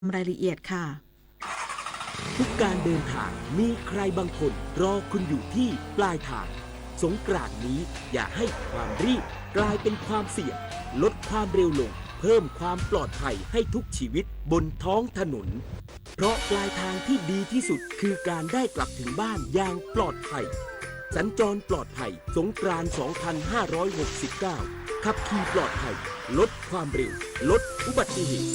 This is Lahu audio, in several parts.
รายละเอียดค่ะ ทุกการเดินทางมีใครบางคนรอคุณอยู่ที่ปลายทาง สงกรานต์นี้อย่าให้ความรีบกลายเป็นความเสี่ยง ลดความเร็วลง เพิ่มความปลอดภัยให้ทุกชีวิตบนท้องถนน เพราะปลายทางที่ดีที่สุดคือการได้กลับถึงบ้านอย่างปลอดภัย สัญจรปลอดภัย สงกรานต์ สองพันห้าร้อยหกสิบเก้า ขับขี่ปลอดภัย ลดความเร็ว ลดอุบัติเหตุ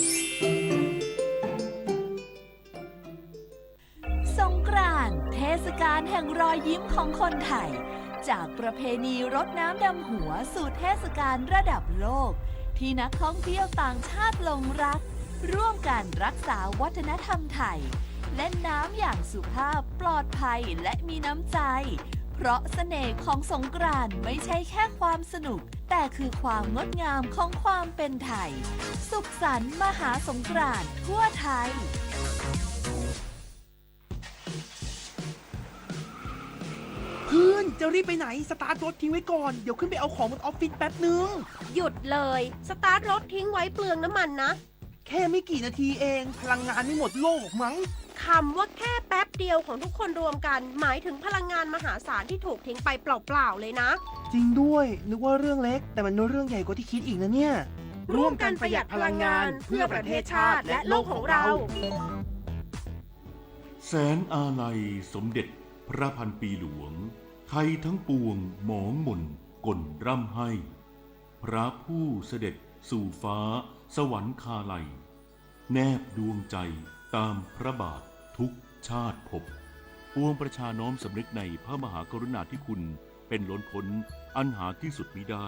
สงกรานต์ เทศกาลแห่งรอยยิ้มของคนไทย จากประเพณีรดน้ำดำหัวสู่เทศกาลระดับโลก ที่นักท่องเที่ยวต่างชาติหลงรัก ร่วมกันรักษาวัฒนธรรมไทย เล่นน้ำอย่างสุภาพ ปลอดภัย และมีน้ำใจ เพราะเสน่ห์ของสงกรานต์ไม่ใช่แค่ความสนุก แต่คือความงดงามของความเป็นไทย สุขสันต์มหาสงกรานต์ทั่วไทย เพื่อน จะรีบไปไหน สตาร์ทรถทิ้งไว้ก่อน เดี๋ยวขึ้นไปเอาของบนออฟฟิศแป๊บนึง หยุดเลย สตาร์ทรถทิ้งไว้เปลืองน้ำมันนะ แค่ไม่กี่นาทีเอง พลังงานไม่หมดโลกหรอกมั้ง คำว่าแค่แป๊บเดียวของทุกคนรวมกัน หมายถึงพลังงานมหาศาลที่ถูกทิ้งไปเปล่าๆเลยนะ จริงด้วย นึกว่าเรื่องเล็ก แต่มันเป็นเรื่องใหญ่กว่าที่คิดอีกนะเนี่ย ร่วมกันประหยัดพลังงาน เพื่อประเทศชาติและโลกของเรา แสงอาลัยสมเด็จพระพันปีหลวง ไทยทั้งปวงหมองหม่นก่นร่ำไห้ พระผู้เสด็จสู่ฟ้าสวรรคาลัย แนบดวงใจตามพระบาททุกชาติภพ ปวงประชาน้อมสำนึกในพระมหากรุณาธิคุณเป็นล้นพ้นอันหาที่สุดมิได้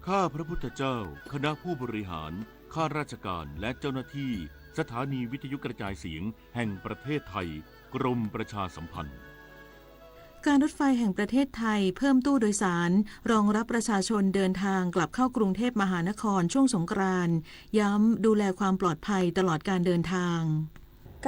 ข้าพระพุทธเจ้า คณะผู้บริหาร ข้าราชการ และเจ้าหน้าที่ สถานีวิทยุกระจายเสียงแห่งประเทศไทย กรมประชาสัมพันธ์ การรถไฟแห่งประเทศไทยเพิ่มตู้โดยสารรองรับประชาชนเดินทางกลับเข้ากรุงเทพมหานครช่วงสงกรานต์ ย้ำดูแลความปลอดภัยตลอดการเดินทาง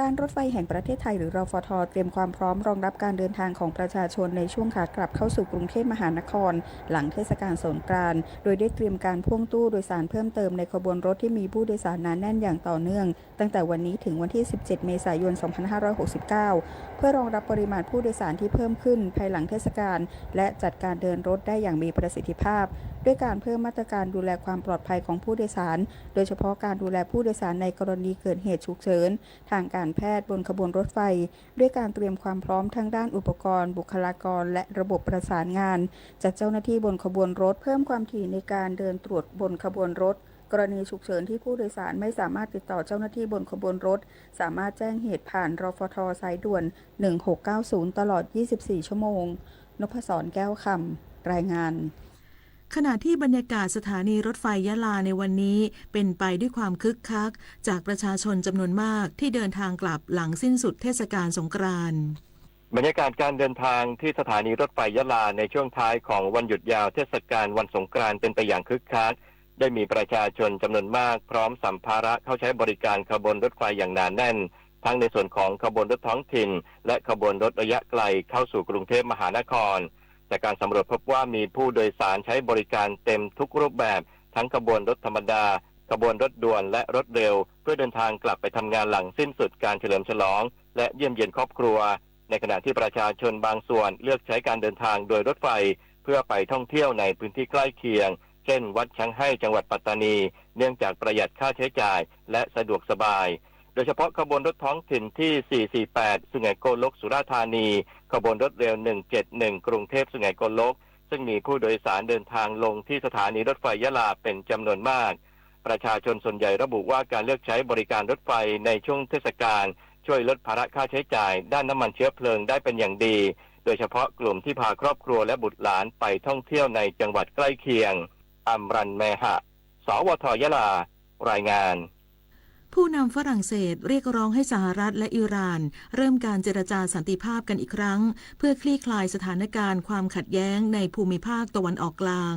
การรถไฟแห่งประเทศไทยหรือ รฟท เตรียมความพร้อมรองรับการเดินทางของประชาชนในช่วงขากลับเข้าสู่กรุงเทพมหานคร หลังเทศกาลสงกรานต์ โดยได้เตรียมการพ่วงตู้โดยสารเพิ่มเติมในขบวนรถที่มีผู้โดยสารหนาแน่นอย่างต่อเนื่อง ตั้งแต่วันนี้ถึงวันที่ สิบเจ็ด เมษายน สองพันห้าร้อยหกสิบเก้า เพื่อรองรับปริมาณผู้โดยสารที่เพิ่มขึ้นภายหลังเทศกาล และจัดการเดินรถได้อย่างมีประสิทธิภาพ ด้วยการเพิ่มมาตรการดูแลความปลอดภัยของผู้โดยสาร โดยเฉพาะการดูแลผู้โดยสารในกรณีเกิดเหตุฉุกเฉินทางการแพทย์บนขบวนรถไฟ ด้วยการเตรียมความพร้อมทางด้านอุปกรณ์ บุคลากร และระบบประสานงาน จัดเจ้าหน้าที่บนขบวนรถ เพิ่มความถี่ในการเดินตรวจบนขบวนรถ กรณีฉุกเฉินที่ผู้โดยสารไม่สามารถติดต่อเจ้าหน้าที่บนขบวนรถ สามารถแจ้งเหตุผ่าน รฟท สายด่วน หนึ่งหกเก้าศูนย์ ตลอด ยี่สิบสี่ ชั่วโมง นพศร แก้วคำ รายงาน ขณะที่บรรยากาศสถานีรถไฟยะลาในวันนี้เป็นไปด้วยความคึกคัก จากประชาชนจำนวนมากที่เดินทางกลับหลังสิ้นสุดเทศกาลสงกรานต์ บรรยากาศการเดินทางที่สถานีรถไฟยะลาในช่วงท้ายของวันหยุดยาวเทศกาลวันสงกรานต์เป็นไปอย่างคึกคัก ได้มีประชาชนจำนวนมากพร้อมสัมภาระเข้าใช้บริการขบวนรถไฟอย่างหนาแน่น ทั้งในส่วนของขบวนรถท้องถิ่น และขบวนรถระยะไกลเข้าสู่กรุงเทพมหานคร จากการสำรวจพบว่ามีผู้โดยสารใช้บริการเต็มทุกรูปแบบ ทั้งขบวนรถธรรมดา ขบวนรถด่วน และรถเร็ว เพื่อเดินทางกลับไปทำงานหลังสิ้นสุดการเฉลิมฉลอง และเยี่ยมเยียนครอบครัว ในขณะที่ประชาชนบางส่วนเลือกใช้การเดินทางโดยรถไฟ เพื่อไปท่องเที่ยวในพื้นที่ใกล้เคียง เช่น วัดช้างให้จังหวัดปัตตานี เนื่องจากประหยัดค่าใช้จ่าย และสะดวกสบาย โดยเฉพาะขบวนรถท้องถิ่นที่ สี่สี่แปด สุไหงโกลก สุราษฎร์ธานี ขบวนรถเร็ว หนึ่งเจ็ดหนึ่ง กรุงเทพ สุไหงโกลก ซึ่งมีผู้โดยสารเดินทางลงที่สถานีรถไฟยะลาเป็นจำนวนมาก ประชาชนส่วนใหญ่ระบุว่าการเลือกใช้บริการรถไฟในช่วงเทศกาล ช่วยลดภาระค่าใช้จ่ายด้านน้ำมันเชื้อเพลิงได้เป็นอย่างดี โดยเฉพาะกลุ่มที่พาครอบครัวและบุตรหลานไปท่องเที่ยวในจังหวัดใกล้เคียง อัมรัน แมหะ สวท ยะลา รายงาน ผู้นำฝรั่งเศสเรียกร้องให้สหรัฐและอิหร่านเริ่มการเจรจาสันติภาพกันอีกครั้ง เพื่อคลี่คลายสถานการณ์ความขัดแย้งในภูมิภาคตะวันออกกลาง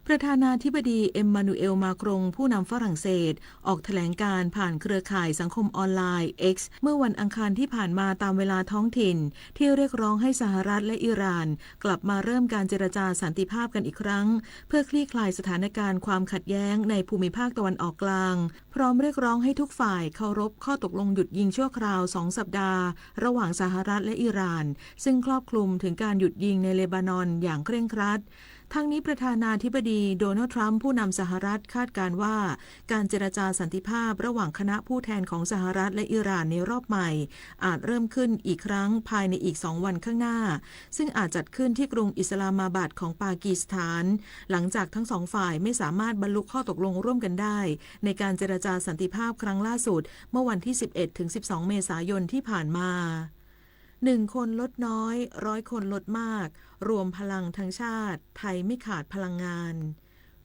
ประธานาธิบดีเอ็มมานูเอล มาครง ผู้นำฝรั่งเศส ออกแถลงการณ์ผ่านเครือข่ายสังคมออนไลน์ X เมื่อวันอังคารที่ผ่านมาตามเวลาท้องถิ่น ที่เรียกร้องให้สหรัฐและอิหร่านกลับมาเริ่มการเจรจาสันติภาพกันอีกครั้ง เพื่อคลี่คลายสถานการณ์ความขัดแย้งในภูมิภาคตะวันออกกลาง พร้อมเรียกร้องให้ทุกฝ่ายเคารพข้อตกลงหยุดยิงชั่วคราวสองสัปดาห์ระหว่างสหรัฐและอิหร่าน ซึ่งครอบคลุมถึงการหยุดยิงในเลบานอนอย่างเคร่งครัด ทั้งนี้ประธานาธิบดีโดนัลด์ทรัมป์ผู้นำสหรัฐคาดการณ์ว่า การเจรจาสันติภาพระหว่างคณะผู้แทนของสหรัฐและอิหร่านในรอบใหม่ อาจเริ่มขึ้นอีกครั้งภายในอีกสองวันข้างหน้า ซึ่งอาจจัดขึ้นที่กรุงอิสลามาบัดของปากีสถาน หลังจากทั้งสองฝ่ายไม่สามารถบรรลุข้อตกลงร่วมกันได้ ในการเจรจาสันติภาพครั้งล่าสุด เมื่อวันที่สิบเอ็ดถึงสิบสองเมษายนที่ผ่านมา หนึ่งคนลดน้อย ร้อยคนลดมาก รวมพลังทั้งชาติ ไทยไม่ขาดพลังงาน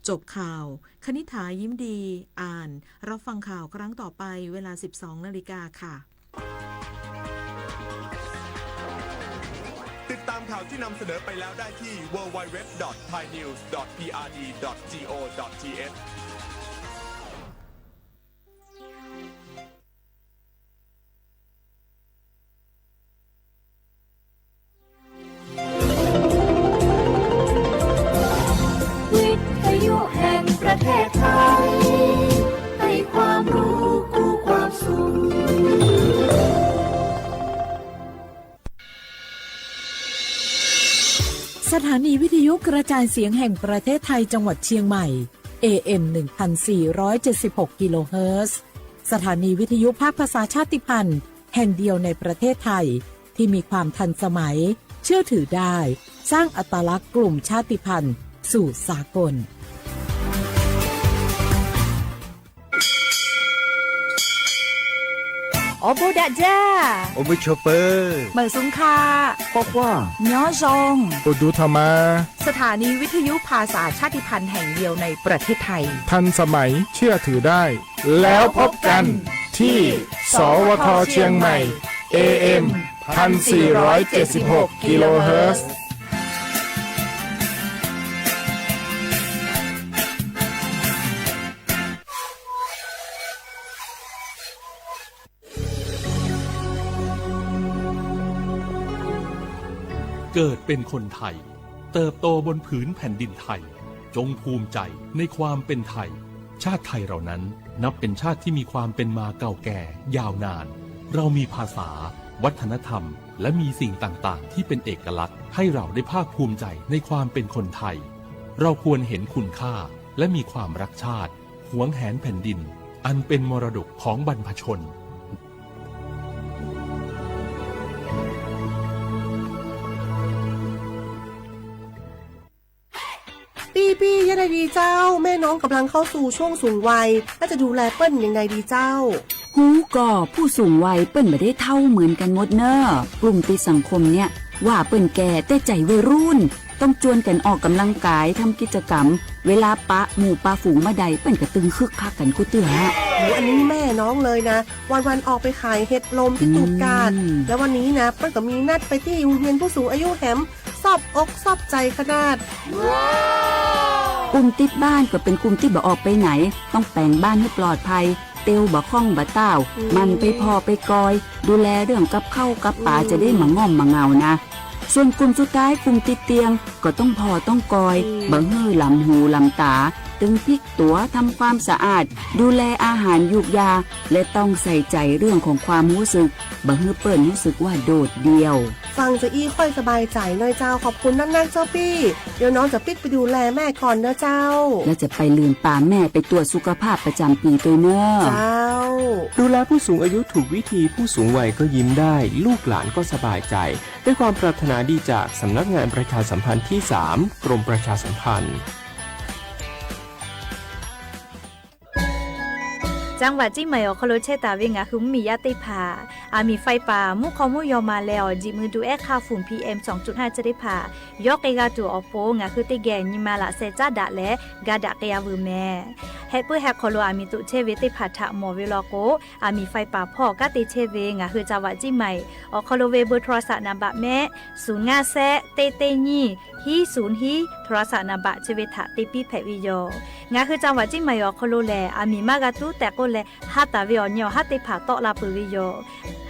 จบข่าว คณิษฐา ยิ้มดี อ่าน รับฟังข่าวครั้งต่อไป เวลาสิบสองนาฬิกาค่ะ ติดตามข่าวที่นำเสนอไปแล้วได้ที่ ดับเบิลยู ดับเบิลยู ดับเบิลยู ดอท ไทยนิวส์ ดอท พีอาร์ดี ดอท จี โอ ดอท ที เอช วิทยุแห่งประเทศไทย ให้ความรู้คู่ความสุข สถานีวิทยุกระจายเสียงแห่งประเทศไทยจังหวัดเชียงใหม่ เอ เอ็ม หนึ่งพันสี่ร้อยเจ็ดสิบหก กิโลเฮิรตซ์ สถานีวิทยุภาคภาษาชาติพันธุ์แห่งเดียวในประเทศไทย ที่มีความทันสมัย เชื่อถือได้ สร้างอัตลักษณ์กลุ่มชาติพันธุ์สู่สากล Awˬ bon daꞈ jaˇ. Awˬ bon chawˬ peuˬ. Meunˍ suhˍ hk'a. K'awꞈ k'oˆ. Nyoˉ zhong. Awˬ duˬ htaꞈ ma. สถานีวิทยุภาษาชาติพันธุ์แห่งเดียวในประเทศไทย ทันสมัย เชื่อถือได้ แล้วพบกันที่ สวท เชียงใหม่ เอ เอ็ม พันสี่ร้อยเจ็ดสิบหก กิโลเฮิรตซ์ เกิดเป็นคนไทย เติบโตบนผืนแผ่นดินไทย จงภูมิใจในความเป็นไทย ชาติไทยเรานั้นนับเป็นชาติที่มีความเป็นมาเก่าแก่ยาวนาน เรามีภาษา วัฒนธรรม และมีสิ่งต่างๆ ที่เป็นเอกลักษณ์ ให้เราได้ภาคภูมิใจในความเป็นคนไทย เราควรเห็นคุณค่า และมีความรักชาติ หวงแหนแผ่นดิน อันเป็นมรดกของบรรพชน ปี้ๆ ยังไงดีเจ้า แม่น้องกำลังเข้าสู่ช่วงสูงวัย แล้วจะดูแลเปิ้นยังไงดีเจ้า ฮู้ก่อ ผู้สูงวัยเปิ้นบ่ได้เฒ่าเหมือนกันหมดเน่อ กลุ่มติดสังคมเนี่ย ว่าเปิ้นแก่แต่ใจวัยรุ่น ต้องจวนกันออกกำลังกาย ทำกิจกรรม เวลาปะหมู่ปะฝูงบ่ได้ เปิ้นก็ตึงคึกคักกันกู้เตื้อ โอ้โห อันนี้แม่น้องเลยนะ วันๆ ออกไปขายเห็ดลมที่ตูบกาด อืม แล้ววันนี้นะ เปิ้นก็มีนัดไปตี้โฮงเฮียนผู้สูงอายุแหม ซอบอกซอบใจขนาด กลุ่มติดบ้านก็เป๋นกลุ่มตี้บ่ออกไปไหน ต้องแป๋งบ้านหื้อปลอดภัย เตียวบ่ค่องบ่ต้าว อืม หมั่นไปผ่อไปกอย ดูแลเรื่องกับข้าวกับป๋า อืม จะได้บ่ง่อมบ่เหงานะ ส่วนกลุ่มสุดท้าย กลุ่มติดเตียง ก็ต้องผ่อต้องกอย อืม บ่หื้อหลำหูหลำต๋า ตึงพลิกตั๋ว ทำความสะอาด ดูแลอาหารยูกยา และต้องใส่ใจเรื่องของความรู้สึก บ่หื้อเปิ้นรู้สึกว่าโดดเดี่ยว ฟังจะอี้ค่อยสบายใจ๋หน่อยเจ้า ขอบคุณนักๆ เจ้าปี้ เดี๋ยวน้องจะปิ๊กไปดูแลแม่ก่อนเน่อเจ้า แล้วจะไปลืมปาแม่ไปตรวจสุขภาพประจำปีตวยเน่อ เจ้า ดูแลผู้สูงอายุถูกวิธี ผู้สูงวัยก็ยิ้มได้ ลูกหลานก็สบายใจ ด้วยความปรารถนาดีจากสำนักงานประชาสัมพันธ์ที่สาม กรมประชาสัมพันธ์ จังหวัดเชียงใหม่ awˬ hk'aw lo chehˇ taˍ ve ngaˬ hui mvuhˇmiˬ yaˇ teˇ hpaˍ, aˬ miˍ faiˇ paˍ mvuhˇ hk'aw mvuhˇ yaw ma leh awˬ jiˬ mui du ehˉ hk'aˇ fuhˍ PM sawˍ cuꞈ haˇ chi teˇ hpaˍ yawˇ k'ai g'a tuˬ awˬ pon ngaˬ hui teˇ geh nyi ma laꞈ sheh caˉ daꞈ leh ga daꞈ k'ai-a veuˬ mehˍ. Heh puiˉ heh hk'aw lo aˬ miˍ toꞈ chehˇ ve teˇ hpaˍ htaꞈ mawˬ ve law k'o, aˬ miˍ faiˇ paˍ hpawˇ kanˉ te chehˇ ve ngaˬ hui จังหวัดเชียงใหม่ awˬ hk'aw lo ve เบอร์โทรศัพท์ นัมเบอร์ mehˆ, suˍ ngaˇ shehˆ teˇ teˇ nyiˇ hiˉ suˍ hiˉ โทรศัพท์ นัมเบอร์ chi ve htaꞈ te piˇ hpehꞈ ve yoˬ. Ngaˬ hui จังหวัดเชียงใหม่ awˬ hk'aw lo lehˬ, aˬ miˍ maˇ g'a tuˉ tehꞈ k'oˆ leh, ha taˍ ve awˬ nyi awˬ haˉ teˇ hpaˍ tawˆ la peuˬ ve yoˬ.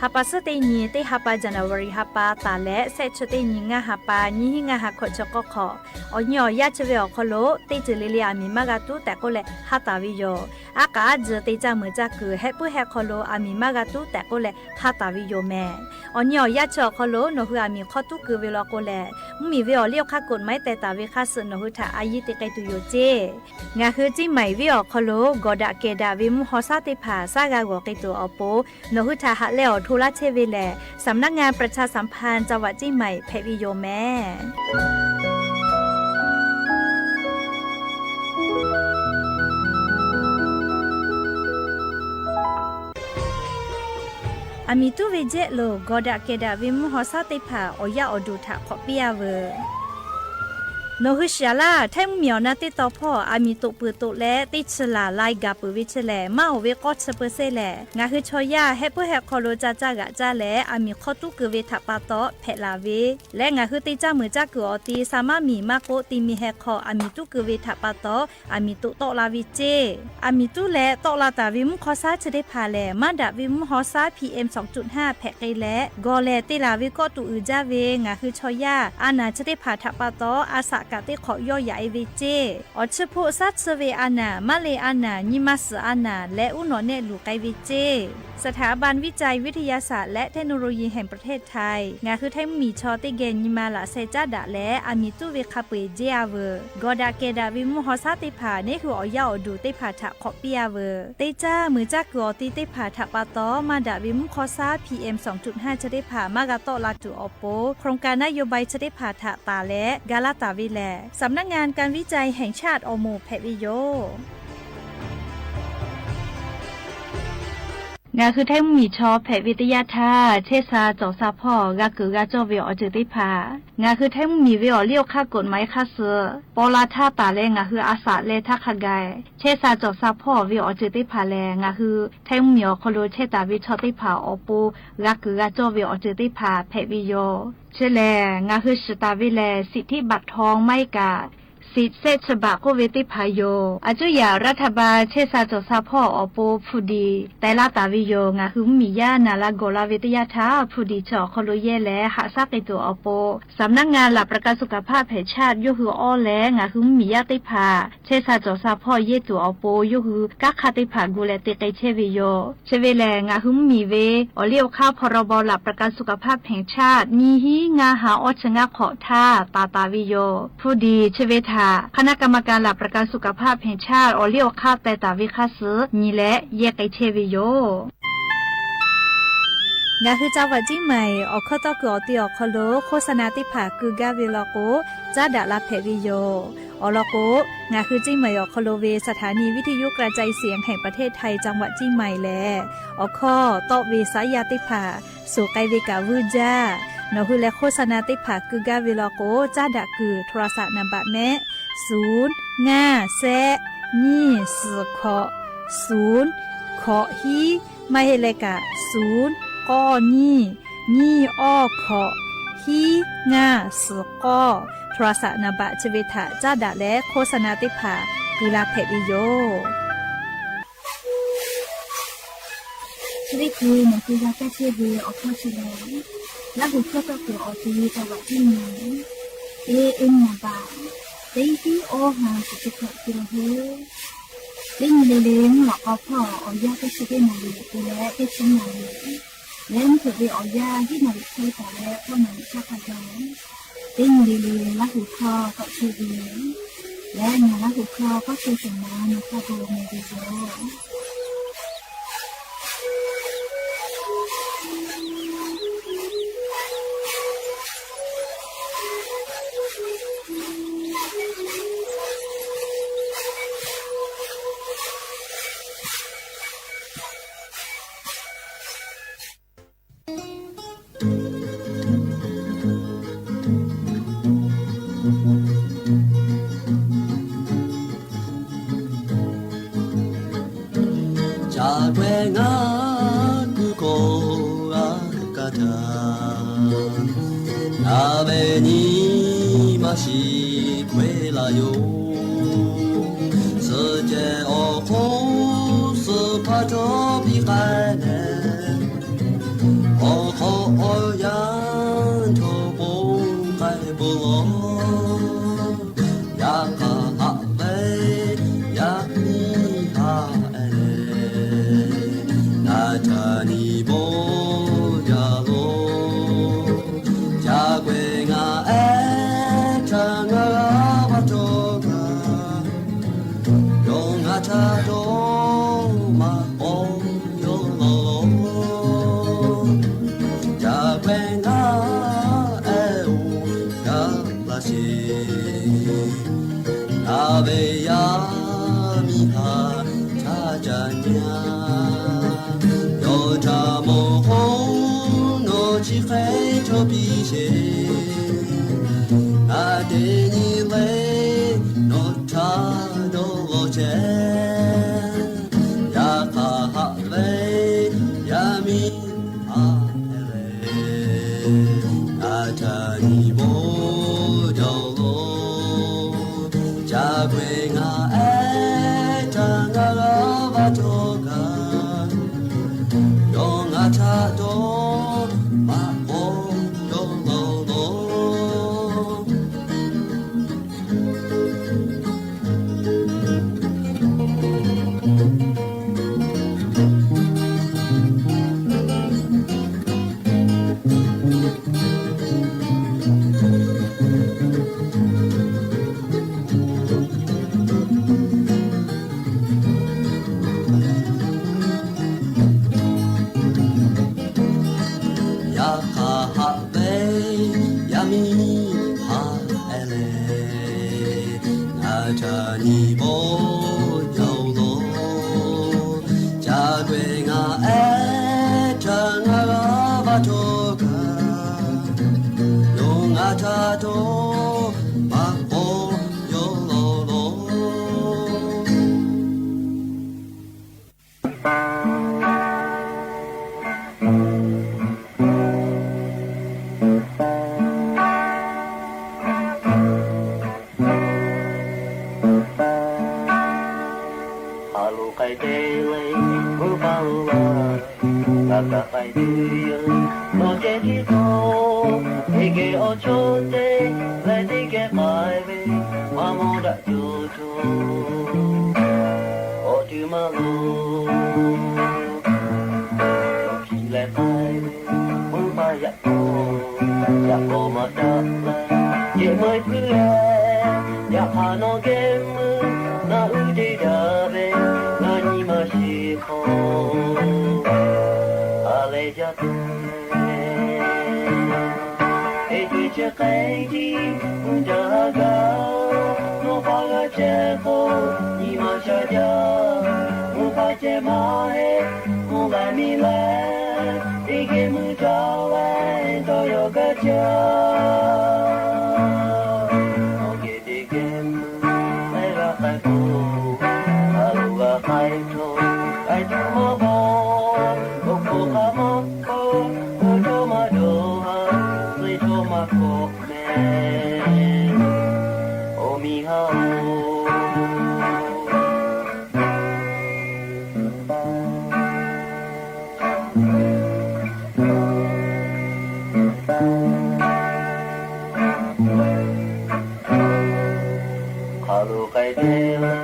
Ha pa suhˉ teˇ nyi teˇ ha pa January ha pa taˍ leh shehˆ chi teˇ nyi ngaˇ ha pa nyiˇ hinˉ ngaˇ ha hkawꞈ chi k'awˇ hk'awꞈ, awˬ nyi awˬ yanˇ chi ve awˬ hk'aw lo teˇ ceuˬ le le aˬ miˍ maˇ g'a tuˉ tehꞈ k'oˆ leh ha taˍ ve yoˬ. Aˉ k'aꞈ aˉ tcuh te caˇ meuꞈ caˇ kuiˬ heh puiˉ heh hk'aw lo aˬ miˍ maˇ g'a tuˉ tehꞈ k'oˆ leh ha taˍ ve yoˬ mehˍ. Awˬ nyi awˬ yanˇ chi awˬ hk'aw lo nawˬ hui aˬ miˍ hk'awˇ tuˉ keu ve law k'o lehˬ, mvuhˇmiˬ ve awˬ liˇ awˬ hk'aˇ กฎหมาย teh taˍ ve hk'aˇ suh nawˬ hui htaꞈ a yiˇ te k'ai tuˬ yoˬ ceˇ. Ngaˬ hui Ciˇ Maiˍ venˇ awˬ hk'aw lo gawˬ daꞈ kehˬ daꞈ ve mvuhˇ haw shaˉ teˇ hpaˍ shaˉ g'a g'awˬ k'ai tuˬ awˬ pon, nawˬ hui htaꞈ haꞈ leh awˬ hto laˇ chehˇ ve lehˬ, สำนักงานประชาสัมพันธ์จังหวัดเชียงใหม่ hpehꞈ ve yoˬ mehˍ. Aˬ miˍ tuˉ ve jehˆ lo gawˬ daꞈ kehˬ daꞈ ve mvuhˇ haw shaˉ teˇ hpaˍ awˬ yaˇ awˬ duˬ htaꞈ k'awꞈ piˇ-a veuˬ. Nawˬ hui shiˍ-a laˇ, Htaiˇ mvuhˇmiˬ awˬ na teˇ taw hpawˇ aˬ miˍ toꞈ peuˬ toꞈ leh teˇ chi laˬ lai gaˬ peuˬ ve chi lehˬ, maˇ oˍ ve k'awˇ chi เปอร์เซ็นต์ lehˬ, ngaˬ hui chaw yaˇ heh puiˉ heh hk'aw lo ca caˇ g'aꞈ caˇ leh aˬ miˍ hk'awˇ tuˉ keu ve htaꞈ pa taw hpehꞈ laˬ ve leh, ngaˬ hui te caˇ meuꞈ caˇ kuiˬ awˬ ti sa maˇ miˬ maˇ k'oˆ ti mi heh hk'aw aˬ miˍ tuˉ keu ve htaꞈ pa taw aˬ miˍ toꞈ tawˆ la ve ceˇ. Aˬ miˍ tuˉ leh tawˆ la taˍ ve mvuhˇ haw shaˉ chi teˇ hpaˍ lehˬ, maˇ daꞈ ve mvuhˇ haw shaˉ PM sawˍ cuꞈ haˇ hpehꞈ k'ai leh, gawˬ lehˬ te laˬ ve kawˆ tuꞈ uiˍ jaˇ ve ngaˬ hui chaw yaˇ a naˬ chi teˇ hpaˍ htaꞈ pa taw a shaꞈ kaꞈ teˇ hk'awꞈ yawˇ yaꞈ-e ve ceˇ. Awˬ chi hpoˆ shaˉ tsuhˇ ve a naˬ, maˇ le a naˬ, nyi ma suhˍ a naˬ leh uˉ nawꞈ nehˆ luˬ k'ai ve ceˇ. สถาบันวิจัยวิทยาศาสตร์และเทคโนโลยีแห่งประเทศไทย ngaˬ hui Htaiˇ mvuhˇmiˬ chaw teˇ geh nyi ma laꞈ sheh caˉ daꞈ leh aˬ miˍ tuˉ ve hk'a peu-eˬ jeˇ-a veuˬ. Gawˬ daꞈ kehˬ daꞈ ve mvuhˇ haw shaˉ teˇ hpaˍ neˇ hui awˬ yaˇ awˬ duˬ teˇ hpaˍ htaꞈ k'awꞈ piˇ-a veuˬ. Te caˇ meuꞈ caˇ kuiˬ awˬ ti teˇ hpaˍ htaꞈ pa taw maˇ daꞈ ve mvuhˇ haw shaˉ PM sawˍ cuꞈ haˇ chi teˇ hpaˍ maˇ g'a tawˆ la tuˬ awˬ pon, โครงการนโยบาย chi teˇ hpaˍ htaꞈ taˍ leh ga laˇ taˍ ve lehˬ, สำนักงานการวิจัยแห่งชาติ awˬ moˍ hpehꞈ ve yoˬ. Ngaˬ hui Htaiˇ mvuhˇmiˬ chaw hpehꞈ ve teˇ yanˇ htaˇ, chehˇ sha cawˬ sha hpawˇ g'a kuiˬ g'a cawˇ ve awˬ ceuˬ teˇ hpaˍ ngaˬ hui Htaiˇ mvuhˇmiˬ ve awˬ liˇ awˬ hk'aˇ กฎหมาย hk'aˇ suh paw la htaˇ taˍ leh ngaˬ hui a shaꞈ leh htaˇ hk'a gaˬ, chehˇ sha cawˬ sha hpawˇ ve awˬ ceuˬ teˇ hpaˍ lehˬ, ngaˬ hui Htaiˇ mvuhˇmiˬ awˬ hk'aw lo chehˇ taˍ ve chaw teˇ hpaˍ awˬ pon g'a kuiˬ g'a cawˇ ve awˬ ceuˬ teˇ hpaˍ hpehꞈ ve yoˬ. Chi lehˬ, ngaˬ hui shiˍ taˍ ve lehˬ, สิทธิบัตรทอง maˇ heˆ kaꞈ สิทธิ์ shehˆ chi baꞈ k'oˆ ve teˇ hpaˍ yoˬ. Aˬ cuˉ yaꞈ รัฐบาล chehˇ sha cawˬ sha hpawˇ awˬ pon hpu diˍ teh laˇ taˍ ve yoˬ. Ngaˬ hui mvuhˇmiˬ yaˇ naˬ la gawˬ la ve teˇ yanˇ htaˇ, hpu diˍ chi awˬ hk'aw lo yehˇ leh haꞈ shaˉ k'ai tuˬ awˬ pon, สำนักงานหลักประกันสุขภาพแห่งชาติ yawˇ hui awˇ leh ngaˬ hui mvuhˇmiˬ yaˇ teˇ hpaˍ chehˇ sha cawˬ sha hpawˇ yehˇ tuˬ awˬ pon, yawˇ hui kanˉ hk'aˇ teˇ hpaˍ gu leh te k'ai chehˇ ve yoˬ. Chi ve lehˬ, ngaˬ hui mvuhˇmiˬ ve awˬ liˇ awˬ hk'aˇ พรบหลักประกันสุขภาพแห่งชาติ nyiˇ hinˉ ngaˇ ha awˇ chi ngaˇ hk'awꞈ htaˇ taˍ taˍ ve yoˬ. Hpu diˍ chi ve htaꞈ คณะกรรมการหลักประกันสุขภาพแห่งชาติ awˬ liˇ awˬ hk'aˇ teh taˍ ve hk'aˇ suh nyi leh yehˇ k'ai chehˇ ve yoˬ. Ngaˬ hui จังหวัดเชียงใหม่ awˬ hkawˇ tawˇ kuiˬ awˬ ti awˬ hk'aw lo โฆษณา teˇ hpaˍ keu gaˇ ve law k'o, caˉ daꞈ la hpehꞈ ve yoˬ. Awˬ lawn k'o, ngaˬ hui เชียงใหม่ awˬ hk'aw lo ve สถานีวิทยุกระจายเสียงแห่งประเทศไทย จังหวัดเชียงใหม่ lehˬ, awˬ hkawˇ tawˆ ve saˉ yaˇ teˇ hpaˍ suˍ k'ai ve kaꞈ vuiˇ jaˇ. Nawˬ hui leh โฆษณา teˇ hpaˍ keu gaˇ ve law k'o, caˉ daꞈ kuiˬ โทรศัพท์ นัมเบอร์ mehˆ, suˍ ngaˇ shehˆ nyiˇ suhˍ hkawꞈ suˍ hkawꞈ hiˉ, maˇ heˆ leh kaꞈ suˍ k'awˇ nyiˇ nyiˇ awˇ hkawꞈ hiˉ ngaˇ suhˍ k'awˇ โทรศัพท์ นัมเบอร์ chi ve htaꞈ caˉ daꞈ leh โฆษณา teˇ hpaˍ keu la hpehꞈ ve yoˬ. Chi teˇ hkui nawˬ hui g'a kaˇ chehˇ ve awˬ hkawˇ chi lehˬ, Laˇ huˍ hkawˇ tawˆ kuiˬ awˬ ti จังหวัดเชียงใหม่ teˇ nyi awˬ baˬ teˇ hiˉ awˇ ha shiˍ chi hkawꞈ te la hoˬ. Teˇ nyi le le mvuhˇ lawꞈ k'aw hpawˇ awˬ yanˇ teˇ chi teˇ naˍ riˍ te leh teˇ chi naˍ riˍ leh mvuhˇ hpeuꞈ ve awˬ yanˇ hiˉ naˍ riˍ chehˇ taˍ leh k'awˇ naˍ riˍ htaˇ hk'a gaˬ, teˇ nyi le le Laˇ huˍ hkawˇ tawˆ chehˇ ve leh, ngaˬ Laˇ huˍ hkawˇ k'awˇ chehˇ shawˍ ma nawˬ hk'a gaˬ meh ve yoˬ. Ca k'ai ngaˬ kuˬ kawˬ g'a kaˇ htaˇ, ngaˬ ve nyi ma shiˍ k'ai laˇ yoˬ. Suhˍ cehˬ awˬ hk'oˆ suhˍ hpaˇ htawˇ piˇ k'ai leh, awˬ hk'awꞈ awˬ yanˇ htawˇ ponˬ k'ai peuˬ law. Yaꞈ hk'aˇ haꞈ ve yaˇ miˇ haꞈ e leh, ngaˬ htaꞈ nyi bawˇ jaˇ law. Ca k'ai ngaˬ ehˉ htaꞈ ngaˬ g'a va htawˇ kaꞈ, yawˇ ngaˬ htaꞈ dawˇ maꞈ k'aw yawˇ law law. Ca k'ai ngaˬ ehˉ oˬ gaˬ laˇ sheˍ. Ngaˬ ve yaˇ miˇ haꞈ htaˇ ca nyi a, yawˇ htaꞈ mawˬ k'o nawˬ chi hk'e chaw piˇ sheˍ. Ngaˬ teˇ nyi le nawˬ htaꞈ dawˇ law chehˇ. Yaꞈ hk'aˇ haꞈ ve yaˇ miˇ haꞈ e leh, ngaˬ htaꞈ nyi bawˇ jaˇ law. Ca k'ai ngaˬ ehˉ htaꞈ ngaˬ g'a va htawˇ kaꞈ, yawˇ ngaˬ htaꞈ dawˇ maꞈ k'aw yawˇ law law. Yaꞈ hk'aˇ haꞈ ve yaˇ miˇ haꞈ e leh, ngaˬ htaꞈ nyi bawˇ jaˇ law. Ca k'ai ngaˬ ehˉ htaꞈ ngaˬ g'a va htawˇ kaꞈ, yawˇ ngaˬ htaꞈ dawˇ maꞈ k'aw yawˇ law law. Aˬ loˍ k'ai te leh meuˇ paˇ lo laˇ, g'a kaꞈ k'ai tuˬ yoˬ. Nawˬ ceh tiˉ k'o, teˇ geh awˬ chawˇ te leh teˇ geh k'ai ve, maˇ mawˇ daꞈ cawˬ cawˬ, awˬ tuˬ maˇ loˍ. Nawˬ hkiˬ leh k'ai ve meuˇ paˇ yaꞈ k'aw, yaꞈ k'aw maˇ daꞈ leh, yehˬ meuˇ puiˉ leh, yaꞈ hk'aˇ nawˬ geh meuˇ naˆ uˉ te daꞈ ve, ngaˬ nyi ma shiˍ hk'aw ha lehˬ jaˇ tuˬ. Teˇ ceuˬ chi hk'e tiˉ mvuhˇ jaˇ gaˇ, nawˬ hpaˇ g'a chehˇ k'o, nyi ma sha jaˇ. Mvuhˇ hpaˇ ceh maˇ heˆ, mvuhˇ laiˬ miˇ laiˬ, teˇ geh mvuhˇ jaˇ leh dawˇ yaw gaˇ jaˇ. Nawˬ geh teˇ geh mvuhˇ laiˬ g'a k'ai k'o, aˬ loˍ g'a k'ai htawˇ, k'ai tuˬ maˇ baˬ. Oˇ hk'oˆ hk'a maˇ k'oˆ, k'oˆ cawˇ maˇ dawˬ haˍ, suh cawˇ maˇ k'awꞈ mehˍ, awˬ miˇ haˉ-oˬ. Hk'a loˍ k'ai te leh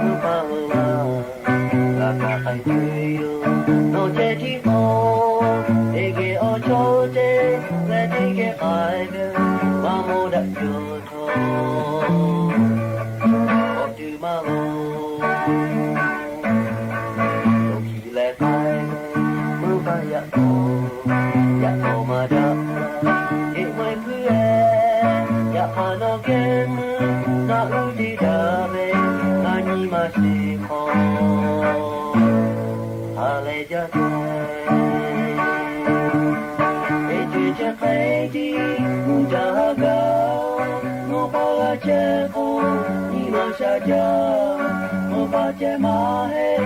meuˇ paˇ lo laˇ, g'a kaꞈ k'ai tuˬ yoˬ. Nawˬ ceh tiˉ k'o, teˇ geh awˬ chawˇ te leh teˇ geh k'ai ve, maˇ mawˇ daꞈ cawˬ htawˇ, awˬ tuˬ maˇ loˍ. Nawˬ hkiˬ leh k'ai ve meuˇ paˇ yaꞈ k'aw, yaꞈ k'aw maˇ daꞈ, yehˬ meuˇ puiˉ leh, yaꞈ hk'aˇ nawˬ geh meuˇ naˆ uˉ te daꞈ ve, ngaˬ nyi ma shiˍ hk'aw ha lehˬ jaˇ tuˬ. Teˇ Tiˇ mvuhˇ jaˇ ha gaˇ, nawˬ pa g'a chehˇ k'o, nyi ma sha jaˇ. Nawˬ pa ceh maˇ heˆ,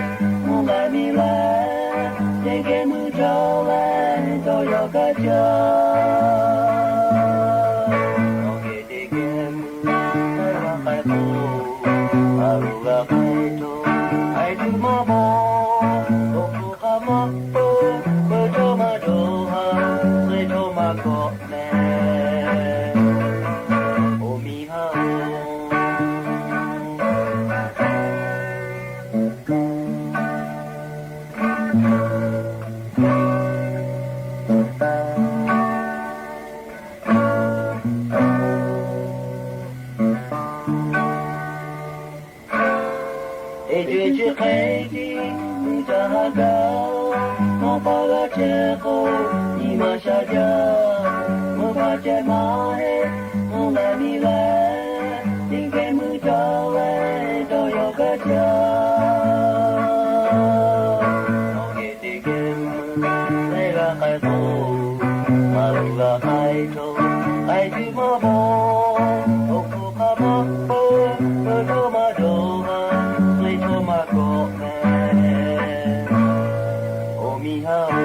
mvuhˇ laiˬ miˬ laiˬ, teˇ geh mui cawˬ leh dawˇ yaw gaˇ jaˇ. Nawˬ geh teˇ geh mui laiˬ g'a k'ai k'o, a loˍ g'a k'ai cawˬ, k'ai tuˬ maˇ bawˬ. Awˬ hk'aw hk'a maˇ peuˬ, peuˬ cawˇ maˇ cawˬ ha, leh cawˇ maˇ kawˆ meh. Awˬ miˇ haˉ-oˬ, teˇ ceuˬ chi hk'e tiˇ mvuhˇ jaˇ ha gaˇ, nawˬ pa g'a chehˇ k'o, nyi ma sha jaˇ. Mvuhˇ pa ceh maˇ heˆ, mvuhˇ laiˬ miˬ laiˬ, teˇ geh mui cawˬ leh dawˇ yaw gaˇ jaˇ. Nawˬ geh teˇ geh mui laiˬ g'a k'ai k'o, a loˍ g'a k'ai cawˬ, k'ai tuˬ maˇ bawˬ. Awˬ hk'aw hk'a maˇ peuˬ, peuˬ cawˇ maˇ cawˬ ha, leh cawˇ maˇ kawˆ meh. Awˬ miˇ haˉ-oˬ,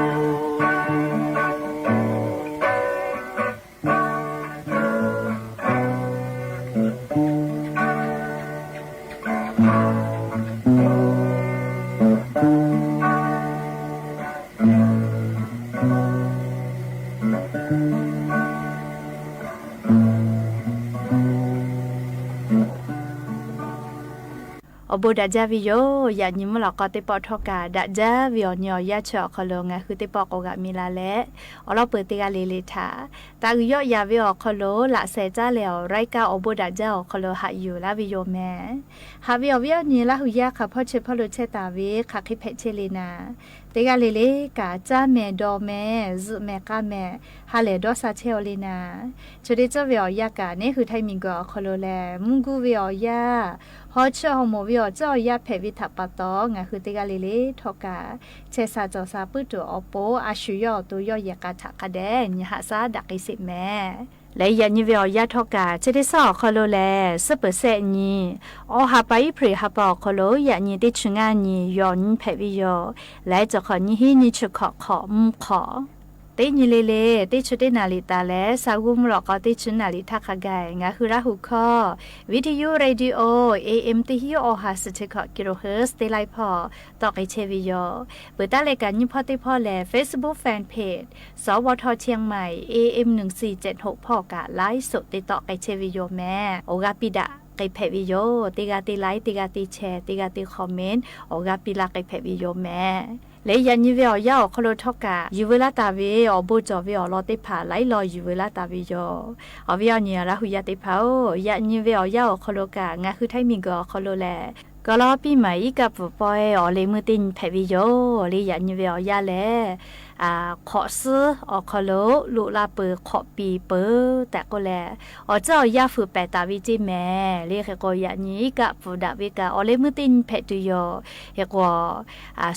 awˬ bon daꞈ jaˇ ve yoˬ. Yaꞈ nyi mvuhˇ lawꞈ k'aw teˇ pawˆ htawˇ kaꞈ daꞈ jaˇ ve awˬ nyi awˬ yanˇ chi awˬ hk'aw lo ngaˬ hui teˇ pawˆ k'awꞈ g'aꞈ mi la leh, awˬ lawn peuˬ teˇ g'aˇ le le htaꞈ taꞈ g'uiˬ yawˆ yaˍ ve awˬ hk'aw lo laꞈ sheh caˉ leh awˬ รายการ awˬ bon daꞈ jaˇ awˬ hk'aw lo haꞈ yuˬ laˇ ve yoˬ meh. Haꞈ ve awˬ viˉ awˬ nyi Laˇ hu yaˇ hk'aˬ hpawˇ chi hpawˇ lo chehˇ taˍ ve hk'aˬ hk'e hpehꞈ chehˇ le naˍ, teˇ g'aˇ le le kaꞈ caˇ meh dawˇ meh zuhꞈ meh k'aˇ meh ha lehˬ dawˇ sha chehˇ-aw le naˍ. Chi teˇ ceuˬ ve awˬ yanˇ kaꞈ neˉ hui htaiˇ miˬ guiˬ awˬ hk'aw lo lehˬ mvuhˇ guˇ ve awˬ yanˇ, haw chiˇ haw moˍ ve awˬ ceuˬ awˬ yanˇ hpehꞈ ve htaꞈ pa taw, ngaˬ hui teˇ g'aˇ le le htawˇ kaꞈ chehˇ sha cawˬ sha puiˉ tuˬ awˬ pon a shu yawˇ awˬ to yawˇ yehˬ k'a htaꞈ hk'a dehꞈ nyi haꞈ shaˉ daꞈ k'ai sheˍ meh. Leh yaꞈ nyi ve awˬ yanˇ htawˇ kaꞈ chi teˇ shaˉ awˬ hk'aw lo lehˬ suhˉ peuˍ sehˆ nyi, awˬ ha pa April ha pa awˬ hk'aw lo yaꞈ nyi teˇ chi ngaˇ nyi yawˬ nyi hpehꞈ ve yoˬ. Leh cawˬ hk'awꞈ nyi hiˉ nyi chi hkawꞈ hk'awꞈ mvuhˇ hk'awꞈ teˇ nyi le le teˇ chi teˇ naˍ riˍ taˍ leh, sa g'uˇ mvuhˇ lawꞈ k'aw teˇ chi naˍ riˍ htaˇ hk'a gaˬ ngaˬ hui Laˇ hu hkawˇ Video Radio A M teˇ hiˉ awˬ ha suhˍ chi hkawꞈ kilohertz teˇ laiˉ hpawˇ tawˆ k'ai chehˇ ve yoˬ. Peuˬ taˉ leh kaꞈ nyiˇ hpawˇ teˇ hpawˇ lehˬ Facebook fan page สวท เชียงใหม่ A M หนึ่งสี่เจ็ดหก hpawˇ kaꞈ ไลฟ์สด te tawˆ k'ai chehˇ ve yoˬ meh. Awˬ g'aˇ piˇ daꞈ k'ai hpehꞈ ve yoˬ. Teˇ g'aˇ teˇ ไลค์, teˇ g'aˇ teˇ แชร์, teˇ g'aˇ teˇ คอมเมนต์ awˬ g'aˇ piˇ laˇ k'ai hpehꞈ ve yoˬ meh. Leh yaꞈ nyi ve awˬ yanˇ awˬ hk'aw lo htawˇ kaꞈ yuˬ veu laˇ taˍ ve awˬ bon cawˬ ve awˬ lawn teˇ hpaˍ laiˉ law yuˬ veu laˇ taˍ ve yoˬ. Awˬ viˉ awˬ nyi Laˇ hu yaˇ teˇ hpaˍ-oˬ, yaꞈ nyi ve awˬ yanˇ awˬ hk'aw lo kaꞈ ngaˬ hui htaiˇ miˬ guiˬ awˬ hk'aw lo lehˬ กอลอปี้ใหม่ iˉ kaˆ pfuhˍ pawehˇ awˬ leh meuˇ teˇ nyi hpehꞈ ve yoˬ. Leh yaꞈ nyi ve awˬ yanˇ lehˬ, hk'awꞈ suhˉ awˬ hk'aw lo loꞈ la peuˬ hk'awꞈ piˍ peuˬ tehꞈ k'oˆ leh, awˬ ceuˬ awˬ yanˇ fuiˍ pehˍ taˍ ve ceˇ mehˍ. Leh hk'e k'o yaꞈ nyi iˉ kaˆ pfuhˍ daꞈ ve kaꞈ awˬ leh meuˇ teˇ nyi hpehꞈ tuˬ yoˬ. Hk'e k'o,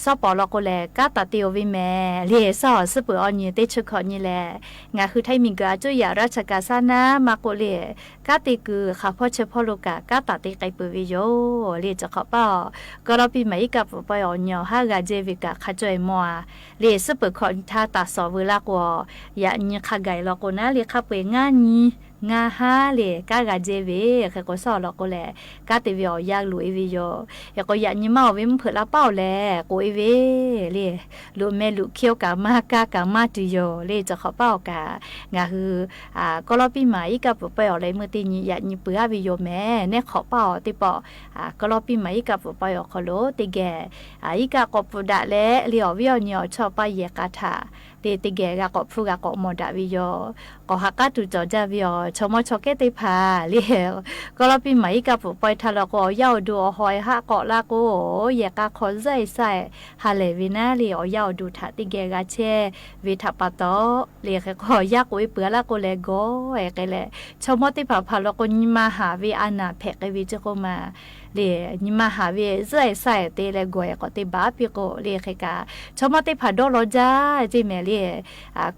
shawˉ pawˍ law k'o lehˬ kanˉ taˍ te-o ve mehˍ. Leh shawˉ awˬ suhˉ peuˬ awˬ nyi teˇ chi hkawꞈ nyi lehˬ, ngaˬ hui htaiˇ miˬ guiˬ a cuˇ yaꞈ raˇ chaꞈ kaꞈ shaˉ naˉ maˇ k'oˆ leh, kanˉ te kuiˬ hk'aˬ hpawˇ chi hpawˇ lo kaꞈ kanˉ taˍ te k'ai peuˬ ve yoˬ. Leh cawˬ hk'awꞈ paˇ-oˬ, กอลอปี้ใหม่ iˉ kaˆ pfuhˍ pawehˇ awˬ nyi awˬ haˉ g'a jehˇ ve kaꞈ hk'a caweh mawˬ-a. Leh suhˉ peuˬ hkawꞈ htaˇ taˍ shawˍ veu laˇ k'o, yaꞈ nyi hk'a gaˬ-e law k'o naˉ leh hk'a peu-eˬ ngaˇ nyi ngaˇ haˉ leh kanˉ g'a jehˇ ve. Hk'e k'o shawˉ awˬ lawn k'o lehˬ, kanˉ te ve awˬ yanˇ loꞈ-e ve yoˬ. Hk'e k'o yaꞈ nyi maˇ-oˬ ve mvuhˇ hpeuꞈ la paˇ-oˬ lehˬ k'oꞈ-e ve leh, loꞈ meh loꞈ hkiˇ-oˆ kaꞈ maˇ kaˇ kaꞈ maˇ tuˬ yoˬ. Leh cawˬ hk'awꞈ paˇ-oˬ kaꞈ ngaˬ hui กอลอปี้ใหม่ iˉ kaˆ pfuhˍ pawehˇ awˬ leh meuˇ teˇ nyi yaꞈ nyi peuˬ-a ve yoˬ mehˍ. Neˉ hk'awꞈ paˇ-oˬ teˇ pawˆ, กอลอปี้ใหม่ iˉ kaˆ pfuhˍ pawehˇ awˬ hk'aw lo teˇ geh iˉ kaˆ k'awꞈ pfuhˍ daꞈ leh, leh awˬ viˉ awˬ nyi awˬ chawˇ paˇ yehˬ k'a htaꞈ leh teˇ geh g'a k'awꞈ hpfuhˇ g'a k'awꞈ mawˬ daꞈ ve yoˬ. K'awꞈ ha k'aˉ tuˬ cawˬ jaˇ ve awˬ chaw mawˇ chaw kehˉ teˇ hpaˍ leh, กอลอปี้ใหม่ iˉ kaˆ pfuhˍ pawehˇ htaˇ law k'o awˬ yanˇ awˬ duˬ awˬ haw-e haˆ k'awꞈ laˇ k'o, yehˬ k'a hk'aw zuhˆ-e shaˆ-e ha lehˬ ve naˉ leh awˬ yanˇ awˬ duˬ htaꞈ teˇ geh g'a chehˇ ve htaꞈ pa taw, leh hk'e k'o awˬ yanˇ k'oꞈ-e peuˬ-a laˇ k'o lehˬ gawˬ-e k'ai leh, chaw mawˇ teˇ hpaˍ hpaˍ law k'o nyi ma haˍ ve a naˍ hpehꞈ k'ai ve ceˇ k'oˆ maˬ le, nyi ma haˍ ve zuhˆ-e shaˆ-e te leh gawˬ-e k'awꞈ te baˬ piˇ k'o le hk'e kaꞈ, chaw mawˇ teˇ hpaˍ dawˇ law jaˇ ceˇ mehˍ le.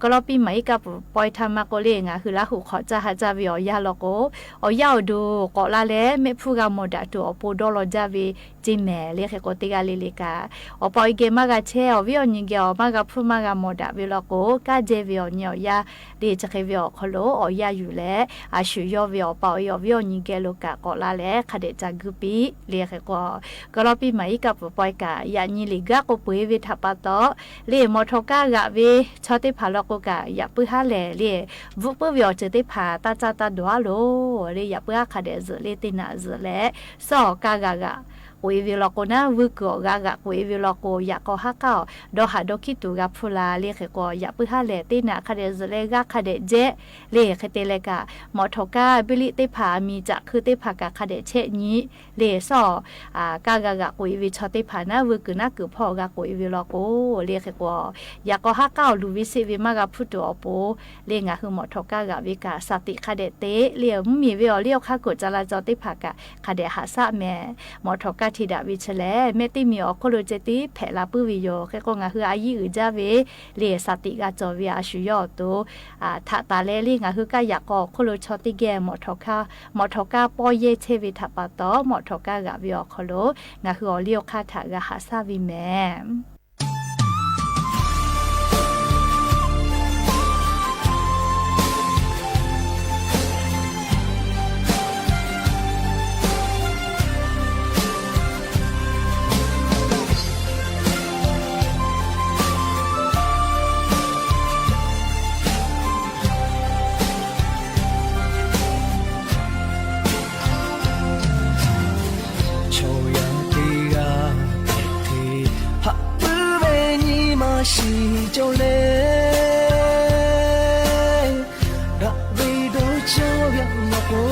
Kawˇlawˇpiˇ maˍ iˉ kaˆ pfuhˍ pawehˇ htaˇ maˇ k'oˆ le, ngaˬ hui Laˇ huˍ hk'awꞈ caˇ ha caˇ ve awˬ yanˇ law k'o, awˬ yanˇ awˬ duˬ k'awꞈ la leh mehˆ hpfuhˇ g'a mawˬ daꞈ tuˬ awˬ pon dawˇ law jaˇ ve ceˇ mehˍ le. Hk'e k'o teˇ g'aˇ le le kaꞈ, awˬ pa awˬ e geh maˇ g'a chehˇ, awˬ viˉ awˬ nyi geh awˬ maˇ g'a hpfuhˇ maˇ g'a mawˬ daꞈ ve law k'o, kanˉ jehˇ ve awˬ nyi awˬ yanˇ le chi hk'e ve awˬ hk'aw lo awˬ yanˇ yuˬ leh, a shu yawˇ ve awˬ pa awˬ e awˬ viˉ awˬ nyi geh lo kaꞈ k'awꞈ la leh hk'a dehꞈ ca guˇ piˇ le. Hk'e k'o, Kawˇlawˇpiˇ maˍ iˉ kaˆ pfuhˍ pawehˇ kaꞈ yaꞈ nyi liꞈ gaˉ k'o peu-eˬ ve htaꞈ pa taw le, mawˬ htawꞈ kaˇ g'aꞈ ve chaw teˇ hpaˍ law k'o kaꞈ yaꞈ puiˉ haˉ lehˬ le, bvuhꞈ puiˉ ve awˬ ceuˬ teˇ hpaˍ taˇ caˇ taˇ dawˬ-a loˬ le, yaꞈ puiˉ haˉ hk'a dehꞈ zuhꞈ le teˇ naꞈ zuhꞈ leh, suhˉ awˬ kaˇ g'a g'aꞈ k'oꞈ-e ve law k'o naˉ, vuiˇ kuiˬ awˬ g'a g'aꞈ k'oꞈ-e ve law k'o, yaꞈ k'aw haˉ k'aˇ awˬ dawˇ haꞈ dawˇ hkiˉ tuˬ g'a hpfuhˇ la le. Hk'e k'o, yaꞈ puiˉ haˉ lehˬ teˇ naꞈ hk'a dehꞈ zuhꞈ leh g'aˇ hk'a dehꞈ jehˇ le. Hk'e te leh kaꞈ, mawˬ htawꞈ kaˇ biˇ liˆ teˇ hpaˍ, a miˍ caꞈ hkui teˇ hpaˍ kaꞈ hk'a dehꞈ chehˆ nyi le. Suhˉ awˬ kaˇ g'a g'aꞈ k'oꞈ-e ve chaw teˇ hpaˍ naˉ, vuiˇ kuiˬ naˉ kuiˬ hpawˇ g'a k'oꞈ-e ve law k'o le. Hk'e k'o, yaꞈ k'aw haˉ k'aˇ awˬ luˬ ve seˆ ve maˇ g'a hpfuhˇ tuˬ awˬ pon le, ngaˬ hui mawˬ htawꞈ kaˇ g'aꞈ ve kaꞈ shaˍ tiꞈ hk'a dehꞈ te le. Mvuhˇmiˬ ve awˬ liˇ awˬ hk'aˇ kuˬ ca la caw teˇ hpaˍ kaꞈ hk'a dehꞈ haꞈ shaˆ mehˍ. Mawˬ htawꞈ kaˇ hti daꞈ ve chi lehˬ, mehˆ teˇ miˬ awˬ hk'oˆ lo ceh tiˉ hpehꞈ la puiˉ ve yoˬ. Hk'e k'o, ngaˬ hui a yiˇ uiˍ jaˇ ve le shaˍ tiꞈ g'a cawˬ ve a shu yawˇ awˬ to htaꞈ taˍ leh le, ngaˬ hui kaˇ yaꞈ k'aw awˬ hk'oˆ lo chaw teˇ geh mawˬ htawꞈ kaˇ, mawˬ htawꞈ kaˇ pawˇ yehˇ chehˇ ve htaꞈ pa taw, mawˬ htawꞈ kaˇ g'aꞈ ve awˬ hk'aw lo ngaˬ hui awˬ liˇ awˬ hk'aˇ htaꞈ g'a haꞈ shaˆ ve mehˍ. Chaw yaˇ teˇ g'aˇ hk'e haꞈ puiˉ ve nyi ma shiˍ cawˬ leh, daꞈ ve dawˇ cawˇ ve awˬ lawn k'o,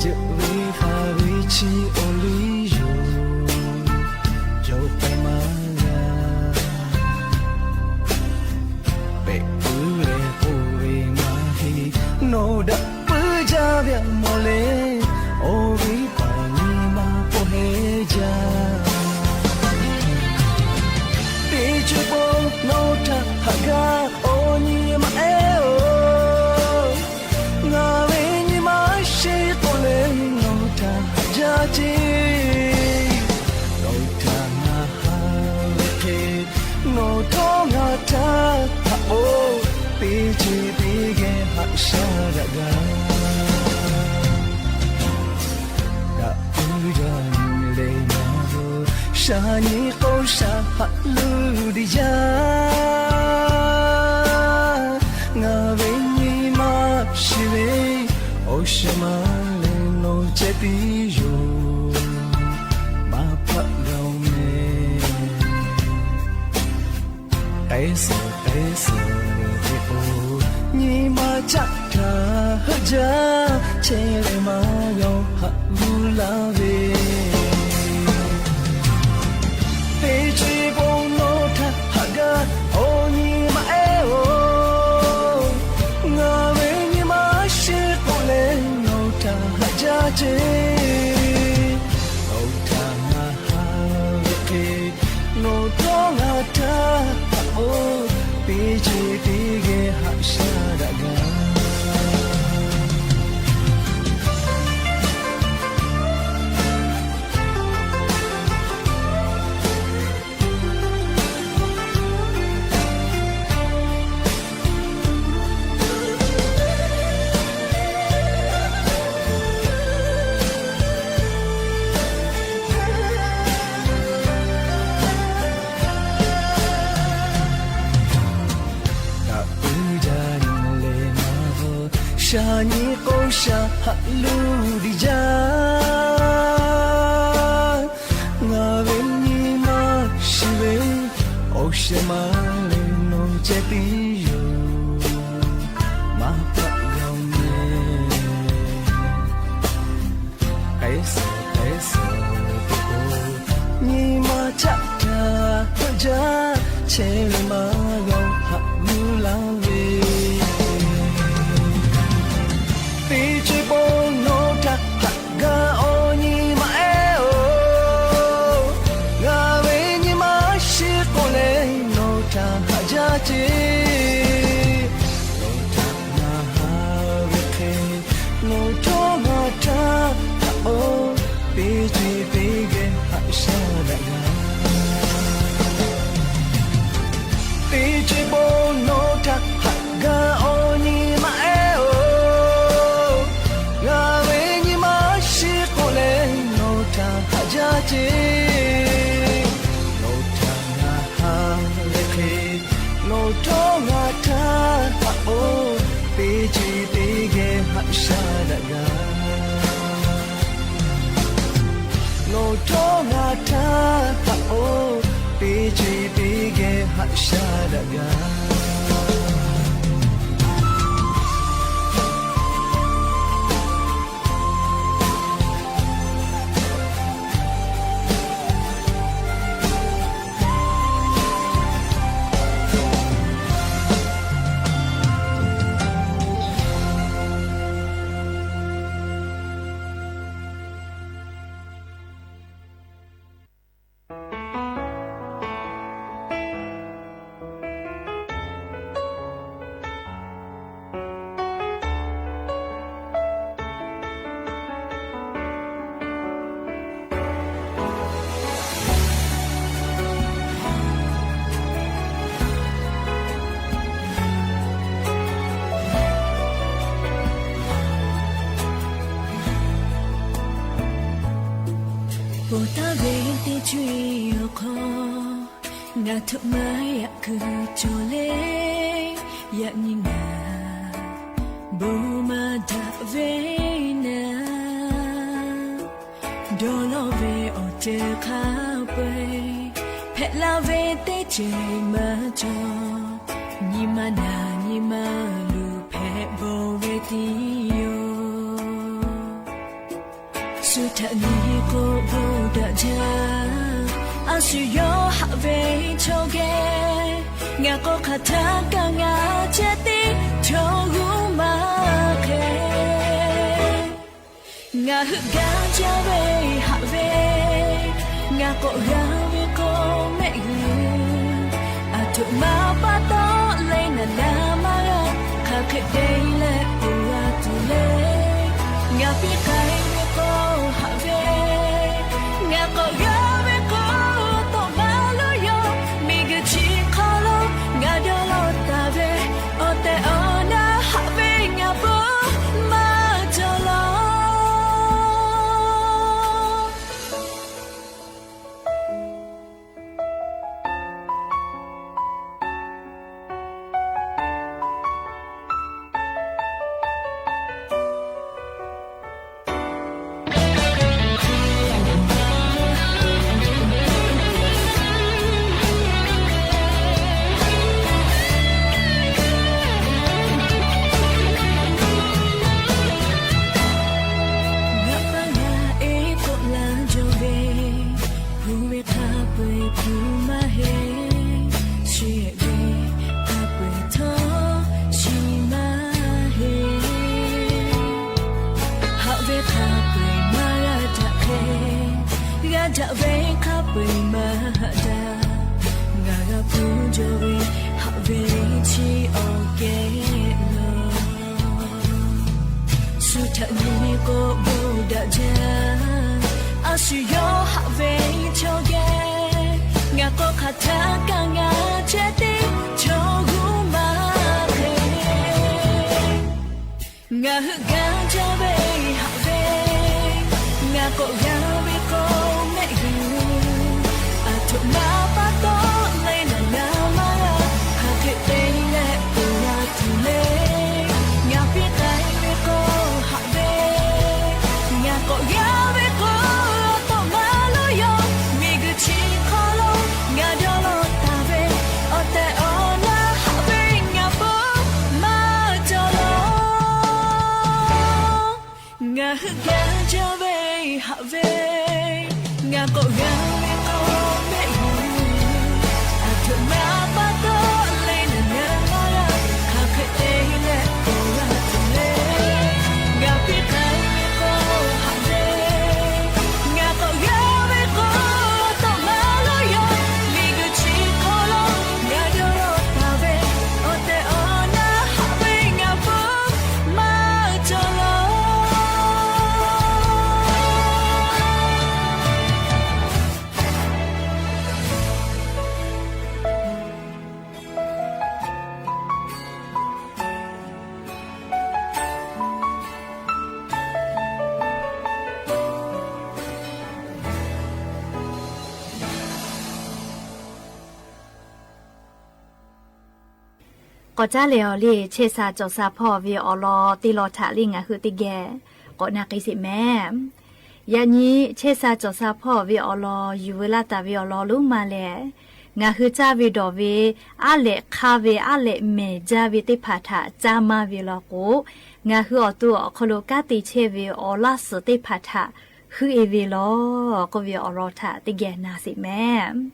ceuˬ ve hk'a ve chi awˬ liˇ yoˬ. Jawˇ k'ai maˇ g'a. Pehꞈ puiˉ leh k'oˆ ve maˇ heˆ, nawˬ daꞈ puiˉ jaˇ ve mawˬ le, awˬ viˉ paˍ nyi ma k'oˆ heˆ jaˇ. Teˇ co-e pon nawˬ htaꞈ haꞈ g'a, awˬ nyi ma ehˉ oˬ. Ngaˬ ve nyi ma shiˍ k'oˆ leh nawˬ htaꞈ haꞈ jaˇ ceˇ. Nawˬ htaꞈ ngaˬ haꞈ ve hk'e, nawˬ htawˇ ngaˬ htaꞈ haꞈ k'o, teˇ ceuˬ teˇ geh haꞈ shaˉ daꞈ g'a. Daꞈ puiˉ jaˇ nyi leh maˇ veuˬ, shaˍ nyi k'o shaˍ haꞈ luˬ diˬ jaˇ. Ngaˬ ve nyi ma shiˍ ve, awˬ shehˍ ma leh nawˬ ceh tiˉ yoˬ. Maˇ hpaˆ g'a-oˬ mehˍ. K'ai suhˍ k'ai suhˍ ve k'o, nyi ma caˆ htaꞈ heuˆ jaˇ, chehˇ leh maˇ g'a-oˬ haꞈ g'uˇ laˇ ve. Teˇ co-e pon nawˬ htaꞈ haꞈ g'a, awˬ nyi ma ehˉ oˬ. Ngaˬ ve nyi ma shiˍ k'oˆ leh nawˬ htaꞈ haꞈ jaˇ ceˇ. Nawˬ htaꞈ ngaˬ haꞈ ve hk'e, nawˬ htawˇ ngaˬ htaꞈ haꞈ k'o, teˇ ceuˬ teˇ geh haꞈ shaˉ daꞈ g'a. Daꞈ puiˉ jaˇ nyi leh maˇ veuˬ, shaˍ nyi k'o shaˍ haꞈ luˬ diˬ jaˇ. Ngaˬ ve nyi ma shiˍ ve, awˬ shehˍ ma leh nawˬ ceh tiˉ yoˬ. Maˇ hpaˆ g'a-oˬ mehˍ. K'ai suhˍ k'ai suhˍ ve k'o, nyi ma caˆ htaꞈ heuˆ jaˇ, chehˇ leh maˇ g'a-oˬ haꞈ g'uˇ laˇ ve. Teˇ co-e pon nawˬ htaꞈ haꞈ g'a, awˬ nyi ma ehˉ oˬ. shaˉ daꞈ g'a. Nawˬ htawˇ ngaˬ htaˇ htaꞈ oˇ, teˇ ceuˬ teˇ geh haꞈ shaˉ daꞈ g'a. Ponˬ taˍ ve teˇ co-e awˬ hk'aw, ngaˬ htoꞈ ma yaꞈ kuiˬ cawˬ le. Yaꞈ nyi ngaˬ bon maˇ daꞈ ve naˍ, dawˇ lawˇ ve awˬ ceuˬ hk'a peu-eˬ, hpehꞈ la ve teˇ ceuˬ maˇ cawˬ. Nyi ma naˍ nyi ma luˬ hpehꞈ bawˬ ve tiˉ yoˬ. Shu htaꞈ nyi k'o, bon daꞈ jaˇ. A shu yawˇ haꞈ ve chaw geh, ngaˬ k'awꞈ hk'aˬ htaˇ kaꞈ ngaˬ ceh tiˉ chaw g'uˇ maˇ hk'e. Ngaˬ heuˆ gaˇ jaˇ ve haꞈ ve, ngaˬ k'awꞈ g'a ve k'o mehˆ g'uiˬ. Aˬ htoꞈ ma pa taw le naˍ naˍ maˇ g'a, hk'aˬ hk'e te leh uˬ g'a tuˬ le. Ngaˬ piˇ k'ai ve k'o haꞈ ve, ngaˬ k'awꞈ g'a ve k'o tawˆ maˇ loˇ yaw. Miˬguiˬ chi hk'aw lo ngaˬ dawˇ lawˇ taˍ ve, awˬ tehˬ awˬ na haꞈ ve ngaˬ bon maˇ cawˬ law. Ngaˬ pa ngaˬ e k'oˆ laˇ jaw ve, hpu ve hk'a peu-eˬ hpu maˇ heˆ, shiˍ ve hk'a peu-eˬ htawˇ shiˍ maˇ heˆ. Haꞈ ve hk'a peu-eˬ maˇ g'a daꞈ hk'e, g'a daꞈ ve hk'a peu-eˬ maˇ haꞈ daꞈ. Ngaˬ g'a hpu jaw ve haꞈ ve chi awˬ kehˉ law. Shu htaꞈ nyi k'o bon daꞈ jaˇ. A shu yawˇ haꞈ ve chaw geh, ngaˬ k'awꞈ hk'aˬ htaˇ kaꞈ ngaˬ ceh tiˉ chaw g'uˇ maˇ hk'e. Ngaˬ heuˆ gaˇ jaˇ ve haꞈ ve, ngaˬ k'awꞈ g'a ve k'o mehˆ g'uiˬ. Aˬ htoꞈ ma pa taw le naˍ naˍ maˇ g'a, hk'aˬ hk'e te leh uˬ g'a tuˬ le. Ngaˬ piˇ k'ai ve k'o haꞈ ve, ngaˬ k'awꞈ g'a ve k'o tawˆ maˇ loˇ yaw. Miˬguiˬ chi hk'aw lo ngaˬ dawˇ lawˇ taˍ ve, K'awꞈ caˉ lehˬ awˬ liˇ, chehˇ sha cawˬ sha hpawˇ ve awˬ lawn teˇ lawn htaꞈ liˇ ngaˬ hui teˇ geh k'awꞈ na k'ai sheˍ mehˍ. Yaꞈ nyi chehˇ sha cawˬ sha hpawˇ ve awˬ lawn yuˬ veu laˇ taˍ ve awˬ lawn lonˉ ma lehˬ, ngaˬ hui caˇ ve dawˬ ve aˉ lehꞈ hk'aˇ ve aˉ lehꞈ mehˍ jaˇ ve teˇ hpaˍ htaꞈ caˇ maˇ ve law k'o, ngaˬ hui awˬ to awˬ hk'aw lo kanˉ te chehˇ ve awˬ laˇ suhˍ teˇ hpaˍ htaꞈ heuˆ e ve law k'oˆ ve awˬ lawn htaꞈ teˇ geh na sheˍ mehˍ.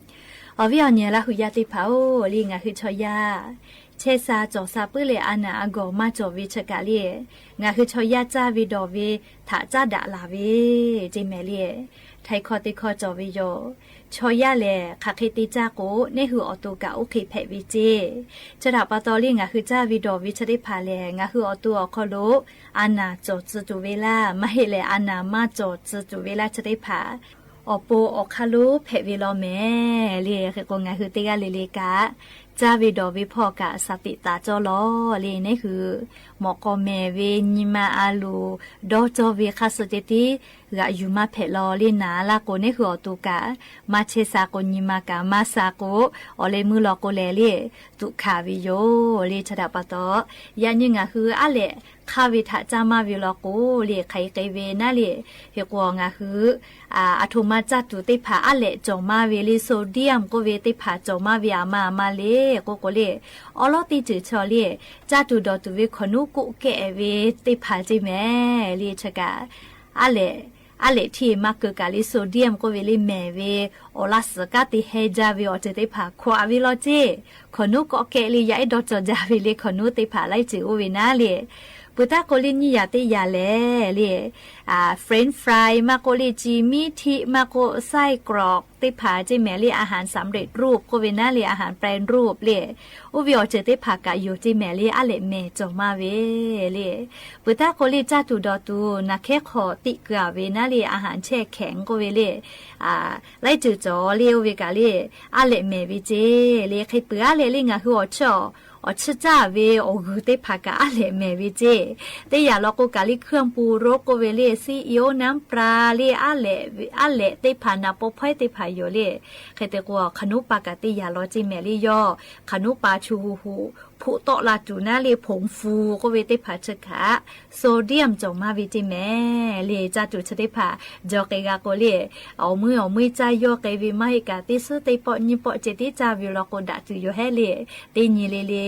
Awˬ viˉ awˬ nyi Laˇ hu yaˇ teˇ hpaˍ-oˬ, liˇ ngaˬ hui chaw yaˇ chehˇ sha cawˬ sha puiˉ leh a naˍ a gawˬ maˇ cawˬ ve chi kaꞈ liˇ, ngaˬ hui chaw yaˇ caˇ ve dawˬ ve htaꞈ caˉ daꞈ laˬ ve ceˇ mehˍ liˇ. Htaiˍ hkawˇ teˇ hkawˇ cawˬ ve yoˬ. Chaw yaˇ lehˬ hk'aˬ hk'e te caˇ k'o, neˇ hui awˬ to kaꞈ oˇ hk'e hpehꞈ ve ceˇ. Chi htaꞈ pa taw liˇ ngaˬ hui caˇ ve dawˬ ve chi teˇ hpaˍ lehˬ, ngaˬ hui awˬ to awˬ hk'aw lo a naˍ cawˬ tcuh tuˬ ve laˇ, maˇ heˆ lehˬ a naˍ maˇ cawˬ tcuh tuˬ ve laˇ chi teˇ hpaˍ awˬ pon awˬ hk'aˇ lonˉ hpehꞈ ve law mehˍ liˇ. Hk'e k'o ngaˬ hui teˇ g'aˇ le le kaꞈ caˇ ve dawˬ ve hpawˇ kaꞈ shaˍ tiꞈ taˍ cawˇ law liˇ. Neˇ hui mawꞈ k'aw mehˍ ve nyi ma a loˍ dawˇ cawˇ ve hk'aˇ suh ceh tiˉ g'aꞈ yuˬ maˇ hpehꞈ law liˇ. Naˍ laˇ k'o, neˇ hui awˬ to kaꞈ maˇ chehˇ sha k'o, nyi ma kaꞈ maˇ sha k'o, awˬ leh meuˇ law k'o lehˬ liˇ tuꞈ hkanˍ ve yoˬ liˇ. Chi htaꞈ pa taw, yaꞈ nyi ngaˬ hui aˉ lehꞈ hk'aˇ ve htaꞈ caˇ maˇ ve law k'o liˇ hk'aˬ hk'e k'ai ve naˉ liˇ. Hk'e k'o ngaˬ hui aˬ htoꞈ ma caˇ tuˬ teˇ hpaˍ aˉ lehꞈ cawˬ maˇ ve liˇ, sodium k'oˆ ve teˇ hpaˍ cawˬ maˇ ve aˬ ma aˬ ma le k'oˆ k'o liˇ, awˉ lawˉ teˇ ceuˬ chaw liˇ caˇ tuˬ dawˬ tuˬ ve hkawnˍ nuˉ k'oˆ kehˆ ve teˇ hpaˍ ceˇ mehˍ liˇ. Chi kaꞈ aˉ lehꞈ, aˉ lehꞈ htiˇ maˇ keu kaꞈ liˇ sodium k'oˆ ve liˇ mehˍ ve awˬ laˇ suhˍ kanˉ te heh jaˇ ve awˬ ceuˬ teˇ hpaˍ hkaw aꞈ ve law ceˇ. Hkawnˍ nuˉ kawˆ kehˆ liˇ yaˇ ehˉ dawˇ cawˬ jaˇ ve liˇ hkawnˍ nuˉ teˇ hpaˍ laiˉ ceuˬ oˇ ve naˉ liˇ. Peuˬ taˉ k'o liˇ nyiˇ yaꞈ teˇ yaꞈ lehˬ liˇ, French fry maˇ k'oˆ liˇ, ci miˉ htiˆ maˇ k'oˆ, ไส้กรอก teˇ hpaˍ ceˇ mehˍ liˇ, อาหารสำเร็จรูป k'oˆ ve naˉ liˇ, อาหารแปรรูป liˇ, oˇ ve awˬ ceuˬ teˇ hpaˍ kaꞈ yoˬ ceˇ mehˍ liˇ, aˉ lehꞈ mehˍ cawˬ maˇ ve liˇ. Peuˬ taˉ k'o liˇ caˇ tuˬ dawˬ tuˬ naˬ hkehˉ hk'aw tiˆ keu a ve naˉ liˇ, อาหารแช่แข็ง k'oˆ ve liˇ, laiˉ ceuˬ cawˬ liˇ oˇ ve kaꞈ liˇ aˉ lehꞈ mehˍ ve ceˇ liˇ. Hk'e peuˬ aˉ lehꞈ liˇ ngaˬ hui awˬ chiˇ awˬ chiˇ caˇ ve awˬ g'uiˬ teˇ hpaˍ kaꞈ aˉ lehꞈ mehˍ ve ceˇ. Teˇ yaꞈ law k'o kaꞈ liˇ เครื่องปรุงรส k'oˆ ve liˇ, ซีอิ๊ว น้ำปลา liˇ, aˉ lehꞈ teˇ hpaˍ naˍ paw hpawehˇ teˇ hpaˍ yoˬ liˇ. Hk'e te k'o hkawnˍ nuˉ pa kaꞈ teˇ yaꞈ law ceˇ mehˍ liˇ, yawˇ hkawnˍ nuˉ pa chu hu hu hpoˆ tawˆ la tuˬ naˉ liˇ, ผงฟู k'oˆ ve teˇ hpaˍ chi kaꞈ sodium cawˬ maˇ ve ceˇ mehˍ liˇ. Caˇ tuˬ chi teˇ hpaˍ jaw k'ai g'a k'o liˇ, awˬ meuˇ awˬ meuˇ caˇ yawˇ k'ai ve maˇ heˆ kaꞈ, teˇ suhˉ teˇ pawˆ nyiˇ pawˆ ceh tiˉ caˇ ve law k'o daꞈ tuˬ yoˬ hehˉ liˇ. Teˇ nyi le le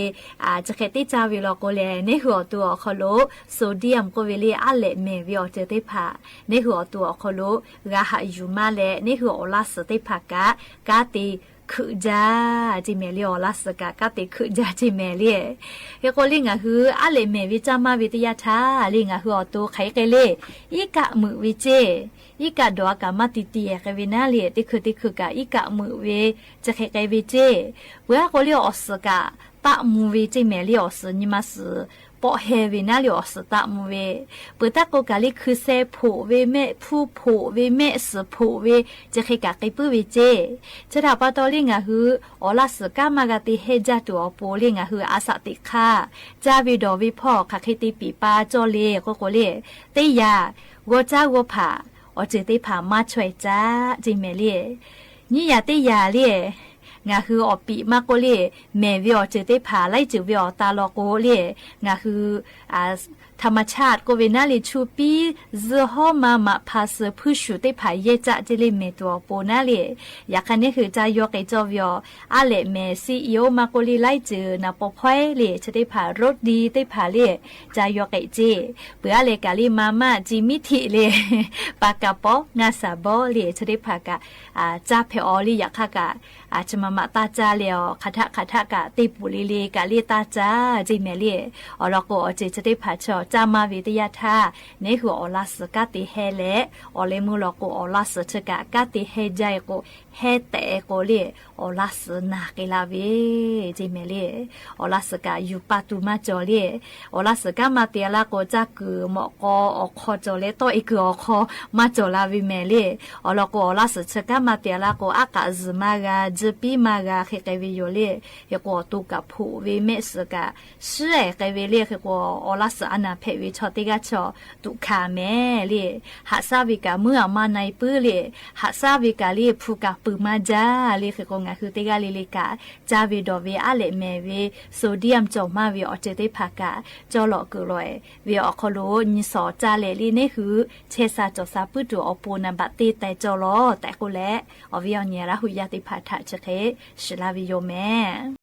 chi hk'e tiˉ caˇ ve law k'o lehˬ, neˇ hui awˬ to awˬ hk'aw lo sodium k'oˆ ve liˇ aˉ lehꞈ mehˍ ve awˬ ceuˬ teˇ hpaˍ neˇ hui awˬ to awˬ hk'aw lo g'a haꞈ yuˬ maˇ leh, neˇ hui awˬ laˇ suhˍ teˇ hpaˍ kaꞈ kanˉ te hkeuꞈ jaˇ ceˇ mehˍ liˇ. Awˬ laˇ suhˍ kaꞈ kanˉ te hkeuꞈ jaˇ ceˇ mehˍ liˇ. Hk'e k'o liˇ ngaˬ hui aˉ lehꞈ mehˍ ve caˇ maˇ ve teˇ yanˇ htaˇ liˇ ngaˬ hui awˬ to hk'aˬ hk'e k'ai le, iˉ kaˆ meuꞈ ve ceˇ. Iˉ kaˆ dawˬ a kaꞈ maˇ ti ti k'ai ve naˉ liˇ, teˇ hkui teˇ hkui kaꞈ iˉ kaˆ meuꞈ ve chi hk'e k'ai ve ceˇ. Peuˬ aˉ k'o liˇ awˬ suhˍ kaꞈ taˆ mvuh ve ceˇ mehˍ liˇ. Awˬ suhˍ nyi ma suhˍ pawˆ heh ve naˉ liˇ awˬ suhˍ taˆ mvuh ve. Peuˬ taˉ k'o kaꞈ liˇ hkui seh hpoꞈ ve, mehˆ hpuˇ hpoꞈ ve, mehˆ suhˍ hpoꞈ ve, chi hk'e kaꞈ k'ai puiˉ ve ceˇ. Chi htaꞈ pa taw liˇ ngaˬ hui awˬ laˇ suhˍ kanˉ maˇ g'a te heh jaˇ tuˬ awˬ pon liˇ ngaˬ hui a shaꞈ teꞈ hk'aˇ caˇ ve dawˬ ve hpawˇ hk'aˬ hk'e te piˍ pa cawˇ le k'oˆ k'o liˇ, teˇ yaꞈ g'aw caˉ g'aw hpaꞈ awˬ ceuˬ teˇ hpaˍ maˇ chaweh caˇ ceˇ mehˍ liˇ. Nyiˇ yaꞈ teˇ yaꞈ liˇ ngaˬ hui awˬ piˍ maˇ k'oˆ liˇ mehˍ ve awˬ ceuˬ teˇ hpaˍ laiˉ ceuˬ ve awˬ ta law k'o liˇ ngaˬ hui ธรรมชาติ k'oˆ ve naˉ liˇ chu piˇ zuhˇ hawˉ ma maꞈ hpa suh hpuiˇ shuˍ teˇ hpaˍ yehˇ caˆ ceˇ liˇ mehˍ tuˬ awˬ pon naˉ liˇ. Yaꞈ hk'aˇ neˇ hui caˇ yawˇ k'ai cawˇ ve awˬ aˉ lehꞈ mehˍ, ซีอิ๊ว maˇ k'oˆ liˇ laiˉ ceuˬ naˍ paw hpawehˇ liˇ chi teˇ hpaˍ รสดี teˇ hpaˍ liˇ caˇ yawˇ k'ai ceˇ. Peuˬ aˉ leh kaꞈ liˇ ma maˇ ci miˉ htiˆ liˇ pa kaˍ pawˆ ngaˇ shaˍ bawˆ liˇ chi teˇ hpaˍ kaꞈ caˇ hpehꞈ awˬ liˇ. Yaꞈ hk'aˇ kaꞈ chi ma ma taˇ caˇ leh awˬ hk'aˬ htaˆ hk'aˬ htaˆ kaꞈ teˇ puˍ le le kaꞈ liˇ taˇ caˇ ceˇ mehˍ liˇ. Awˬ lawn k'o awˬ ceuˬ chi teˇ hpaˍ chaw caˇ maˇ ve teˇ yanˇ htaˇ neˇ hui awˬ laˇ suhˍ kanˉ te heh leh, awˬ leh meuˇ law k'o awˬ laˇ suhˍ chi kaꞈ kanˉ te heh jaˇ e k'o, heh tehꞈ e k'o liˇ awˬ laˇ suhˍ naˬ k'ai la ve ceˇ mehˍ liˇ. Awˬ laˇ suhˍ kaꞈ yuˬ pa tu maˇ cawˬ liˇ. Awˬ laˇ suhˍ kanˉ maˇ te laˇ k'o caˇ kuiˬ mawꞈ k'aw awˬ hk'aw cawˬ leh tawˆ e kuiˬ awˬ hk'aw maˇ cawˬ la ve mehˍ liˇ. Awˬ lawn k'o awˬ laˇ suhˍ chi kanˉ maˇ te laˇ k'o aˉ k'aꞈ zuhˬ maˇ g'a, tzuhˇ piˉ maˇ g'a hk'e k'ai ve yoˬ liˇ. Hk'e k'o awˬ to kaꞈ hpoꞈ ve, mehˆ suhˍ kaꞈ shiˉ e k'ai ve liˇ. Hk'e k'o awˬ laˇ suhˍ a naˬ hpehꞈ ve chaw teˇ g'aˇ chaw tuꞈ hkanˍ mehˍ liˇ. Haꞈ shaˉ ve kaꞈ meuˇ aˬ maˇ na e puiˉ liˇ. Haꞈ shaˉ ve kaꞈ liˇ hpu kaꞈ pui maˇ jaˇ le. Hk'e k'o ngaˬ hui teˇ g'aˇ le le kaꞈ caˇ ve dawˬ ve aˉ lehꞈ mehˍ ve sodium cawˬ maˇ ve awˬ ceuˬ teˇ hpaˍ kaꞈ cawˇ lawꞈ keuˬ lawꞈ-e ve awˬ hk'aw lo nyi shawˍ caˇ leh le neˇ hui chehˇ sha cawˬ sha puiˉ tuˬ awˬ pon naˍ baꞈ teˇ taiˍ cawˇ lawˬ tehꞈ k'oˆ leh, awˬ viˉ awˬ nyi Laˇ hu yaˇ teˇ hpaˍ htaꞈ chi hk'e shiˍ laˇ ve yoˬ mehˍ.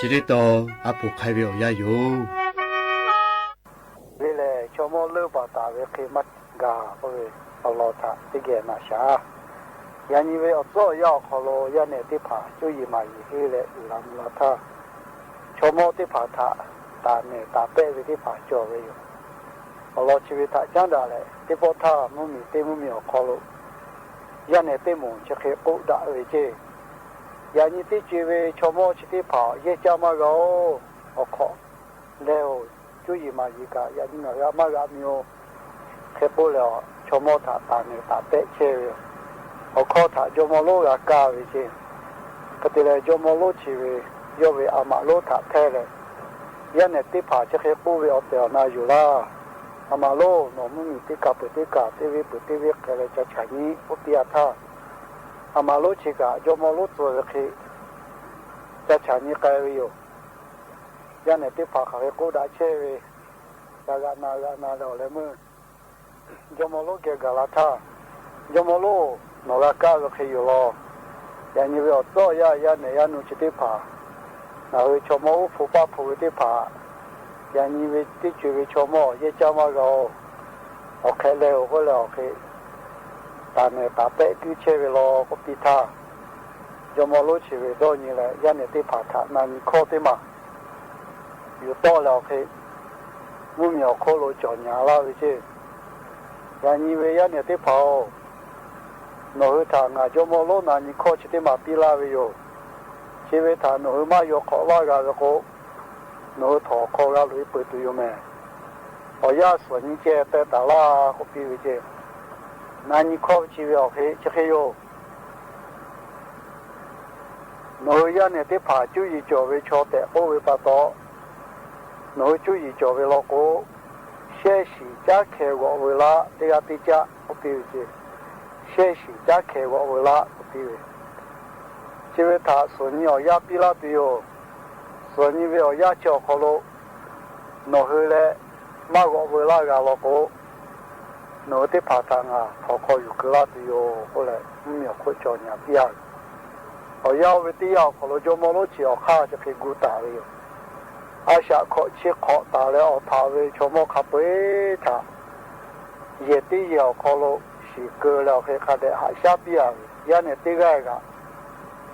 Chi teˇ tawn a poˍ hk'ai ve awˬ yanˇ yoˬ. Ve lehˬ, chaw mawˇ leuˆ baˬ taˍ ve hk'e maˇ gaˬ k'oˆ ve awˬ lawn htaꞈ teˇ geh naꞈ shaˍ. Yaꞈ nyi ve awˬ tcuhˉ awˬ yanˇ awˬ hk'aw lo yaˇ nehˬ teˇ hpaˍ cuˇ yiˍ maˍ yiˍ henˇ leh uiˍ la mvuh la htaˇ, chaw mawˇ teˇ hpaˍ htaꞈ taˍ nehˬ taˍ pehˆ ve teˇ hpaˍ cawˬ ve yoˬ. Awˬ lawn chi ve htaꞈ caˉ daꞈ leh, teˇ pawˆ htaˇ mvuhˇ miˬ teˇ mvuhˇ miˬ awˬ hk'aw lo yaˇ nehˬ teˇ moˍ chi hk'e k'oˆ daꞈ ve ceˇ. Yaꞈ nyi teˇ co-e ve chaw mawˇ chi teˇ hpaˍ yehˇ caˇ maˇ g'a-oˬ. Awˬ hk'awꞈ leh-oˬ, cuˇ yiˍ maˍ yiˍ kaꞈ yaꞈ nyi ngaˬ g'a maˇ g'a mi-oˬ. Hk'e k'oˆ leh, chaw mawˇ htaꞈ taˍ nehˬ taˍ pehˆ chehˇ ve yoˬ. Awˬ hkawˇ htaꞈ jawˇ mawˇ lonˉ g'a kaˇ ve ceˇ. Hk'e te leh, jawˇ mawˇ lonˉ chi ve yawˇ ve a maꞈ lonˉ htaꞈ hpehˇ leh, yaˇ nehˬ teˇ hpaˍ chi hk'e k'oˆ ve awˬ tehˬ awˬ na yoˬ laˇ. A maꞈ lonˉ, nawˬ mvuhˇ miˬ teˇ kaˬ peuˬ teˇ kaˬ, teˇ venˇ peuˬ teˇ venˇ hk'e leh ca chaꞈ nyi k'oˆ piˇ-a htaˇ, a maꞈ lonˉ chi kaꞈ jawˇ mawˇ lonˉ tcuh ve hk'e ca chaꞈ nyi k'ai ve yoˬ. Yaˇ nehˬ teˇ hpaˍ hk'aˬ hk'e k'oˆ daꞈ chehˇ ve, g'a g'aꞈ na g'aꞈ na leh awˬ leh meuˇ jawˇ mawˇ lonˉ geh gaˬ la htaˇ, Jawˇ mawˇ lonˉ, nawˬ g'a kaˇ ve hk'e yoˬ law. Yaꞈ nyi ve awˬ tcuhˉ awˬ yanˇ, yaˇ nehˬ yaˇ nu chi teˇ hpaˍ, ngaˬ hui chaw mawˇ uˉ hpu paˇ hpu ve teˇ hpaˍ, yaꞈ nyi ve teˇ co-e ve chaw mawˇ yehˇ caˇ maˇ g'a-oˬ. Awˬ hk'e leh-oˬ k'oˆ leh awˬ hk'e taˍ nehˬ taˍ pehˆ kuiˇ chehˇ ve law k'oˆ piˇ htaˇ, jawˇ mawˇ lonˉ chi ve dawˇ nyi leh yaˇ nehˬ teˇ hpaˍ htaꞈ na nyi hkawˇ teˇ maˬ yuˬ tawˆ leh awˬ hk'e mvuhˇ miˬ awˬ hk'oˆ lo cawˬ nyaˍ laˇ ve ceˇ. Yaꞈ nyi ve yaˇ nehˬ teˇ hpaˍ-oˬ, nawˬ hui htaꞈ ngaˬ jawˇ mawˇ lonˉ na nyi hkawˇ chi teˇ maˬ piˇ laˇ ve yoˬ. Chi ve htaꞈ nawˬ hui maˇ yaw hk'awꞈ laˇ g'a ve k'o, nawˬ hui htawnˍ hk'aw g'a loꞈ-e peuˬ tuˬ yoˬ mehˍ. Awˬ yanˇ suhˍ nyi ceh teh taˍ laˇ k'oˆ piˇ ve ceˇ. Na nyi hkawˇ ve chi ve awˬ hk'e chi hk'e yoˬ. Nawˬ hui yaˇ nehˬ teˇ hpaˍ cuˇ yiˍ cawˬ ve chaw tehꞈ k'oˆ ve pa taw, nawˬ hui cuˇ yiˍ cawˬ ve law k'o, shehˇ shiˍ caˉ hkeh g'awꞈ veu laˇ, teˇ g'aˇ teˇ caˆ k'oˆ piˇ ve ceˇ. Shehˇ shiˍ caˉ hkeh g'awꞈ veu laˇ k'oˆ piˇ ve, chi ve htaꞈ suhˍ nyi awˬ yanˇ piˇ laˇ tuˬ yoˬ. Suhˍ nyi ve awˬ yanˇ chi awˬ hk'aw lo nawˬ hui leh maˇ g'awꞈ veu laˇ g'a law k'o, nawˬ hui teˇ hpaˍ htaꞈ ngaˬ htawnˍ hk'aw yuˬ keu laˇ tuˬ yoˬ k'oˆ leh, mvuhˇ miˬ awˬ hk'oˆ cawˬ nyaˍ piˇ-a ve. Awˬ yanˇ oˇ ve teˇ yanˇ awˬ hk'aw lo jawˇ mawˇ lonˉ chi awˬ hk'aˇ chi hk'e gu taˍ ve yoˬ. A shaꞈ hkawꞈ chi hk'awꞈ taˍ leh awˬ htaꞈ ve chaw mawˇ hk'a peu-eˬ htaꞈ yehˬ teˇ yehˬ awˬ hk'aw lo shiˍ keu leh awˬ hk'e hk'a dehꞈ haꞈ shaˉ piˇ-a ve, yaˇ nehˬ teˇ g'aˇ kaꞈ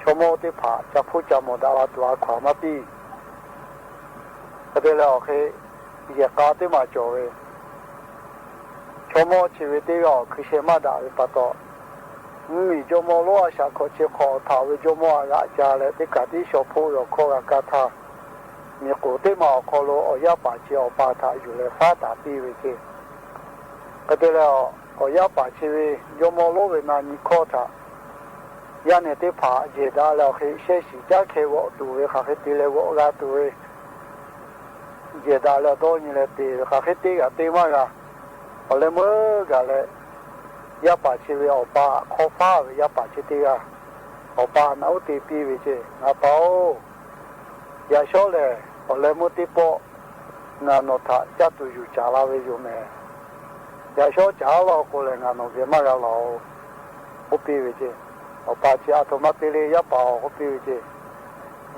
chaw mawˇ teˇ hpaˍ ca hpuˇ ca mawˬ daꞈ la tuˬ a hkaw-anˬ maˇ piˇ. Hk'e te leh awˬ hk'e yehˬ k'a teˇ maˬ cawˬ ve, chaw mawˇ chi ve teˇ g'aˇ awˬ hkui sheh maˇ daꞈ ve pa taw, mvuhˇ miˬ jawˇ mawˇ lonˉ a shaꞈ hkawꞈ chi hk'awꞈ htaꞈ ve jawˇ mawˇ a g'aꞈ ca leh teˇ kaˬ tiˉ shaw hpoˆ ve awˬ hkawˇ g'a kaˇ htaˇ, miˬ k'oˍ teˇ maˬ awˬ hk'aw lo awˬ yaˇ paˍ chi awˬ pa htaꞈ yuˬ leh faˉ taˍ piˇ ve ceˇ. Hk'e te leh, awˬ yaˇ paˍ chi ve jawˇ mawˇ lonˉ ve na nyi hkawˇ htaꞈ yaˇ nehˬ teˇ hpaˍ jehˬ daꞈ leh awˬ hk'e shehˇ shiˍ caˉ hkeh g'awꞈ tuˬ ve hk'aˬ hk'e te leh g'awꞈ g'a tuˬ ve jehˬ daꞈ leh dawˇ nyi leh te ve hk'aˬ hk'e te g'a te maˇ g'a. Awˬ leh meuˇ gaˬ leh, yaˇ paˍ chi ve awˬ pa hk'awˇ faˉ ve yaˇ paˍ chi teˇ g'aˇ, awˬ pa naꞈ uˉ te piˇ ve ceˇ, Ngaˬ pa-oˬ, yaꞈ shawˉ lehˬ awˬ leh meuˇ teˇ pawˆ ngaˬ nawˬ htaꞈ caˇ tuˬ yuˬ caˍ la ve yoˬ mehˍ. Yaꞈ shawˉ caˍ laˇ k'o lehˬ ngaˬ nawˬ geh maˇ g'a laˬ-oˬ k'oˆ piˇ ve ceˇ. Awˬ pa chi, Aˬ htoꞈ ma te le yaˇ paˍ-oˬ k'oˆ piˇ ve ceˇ.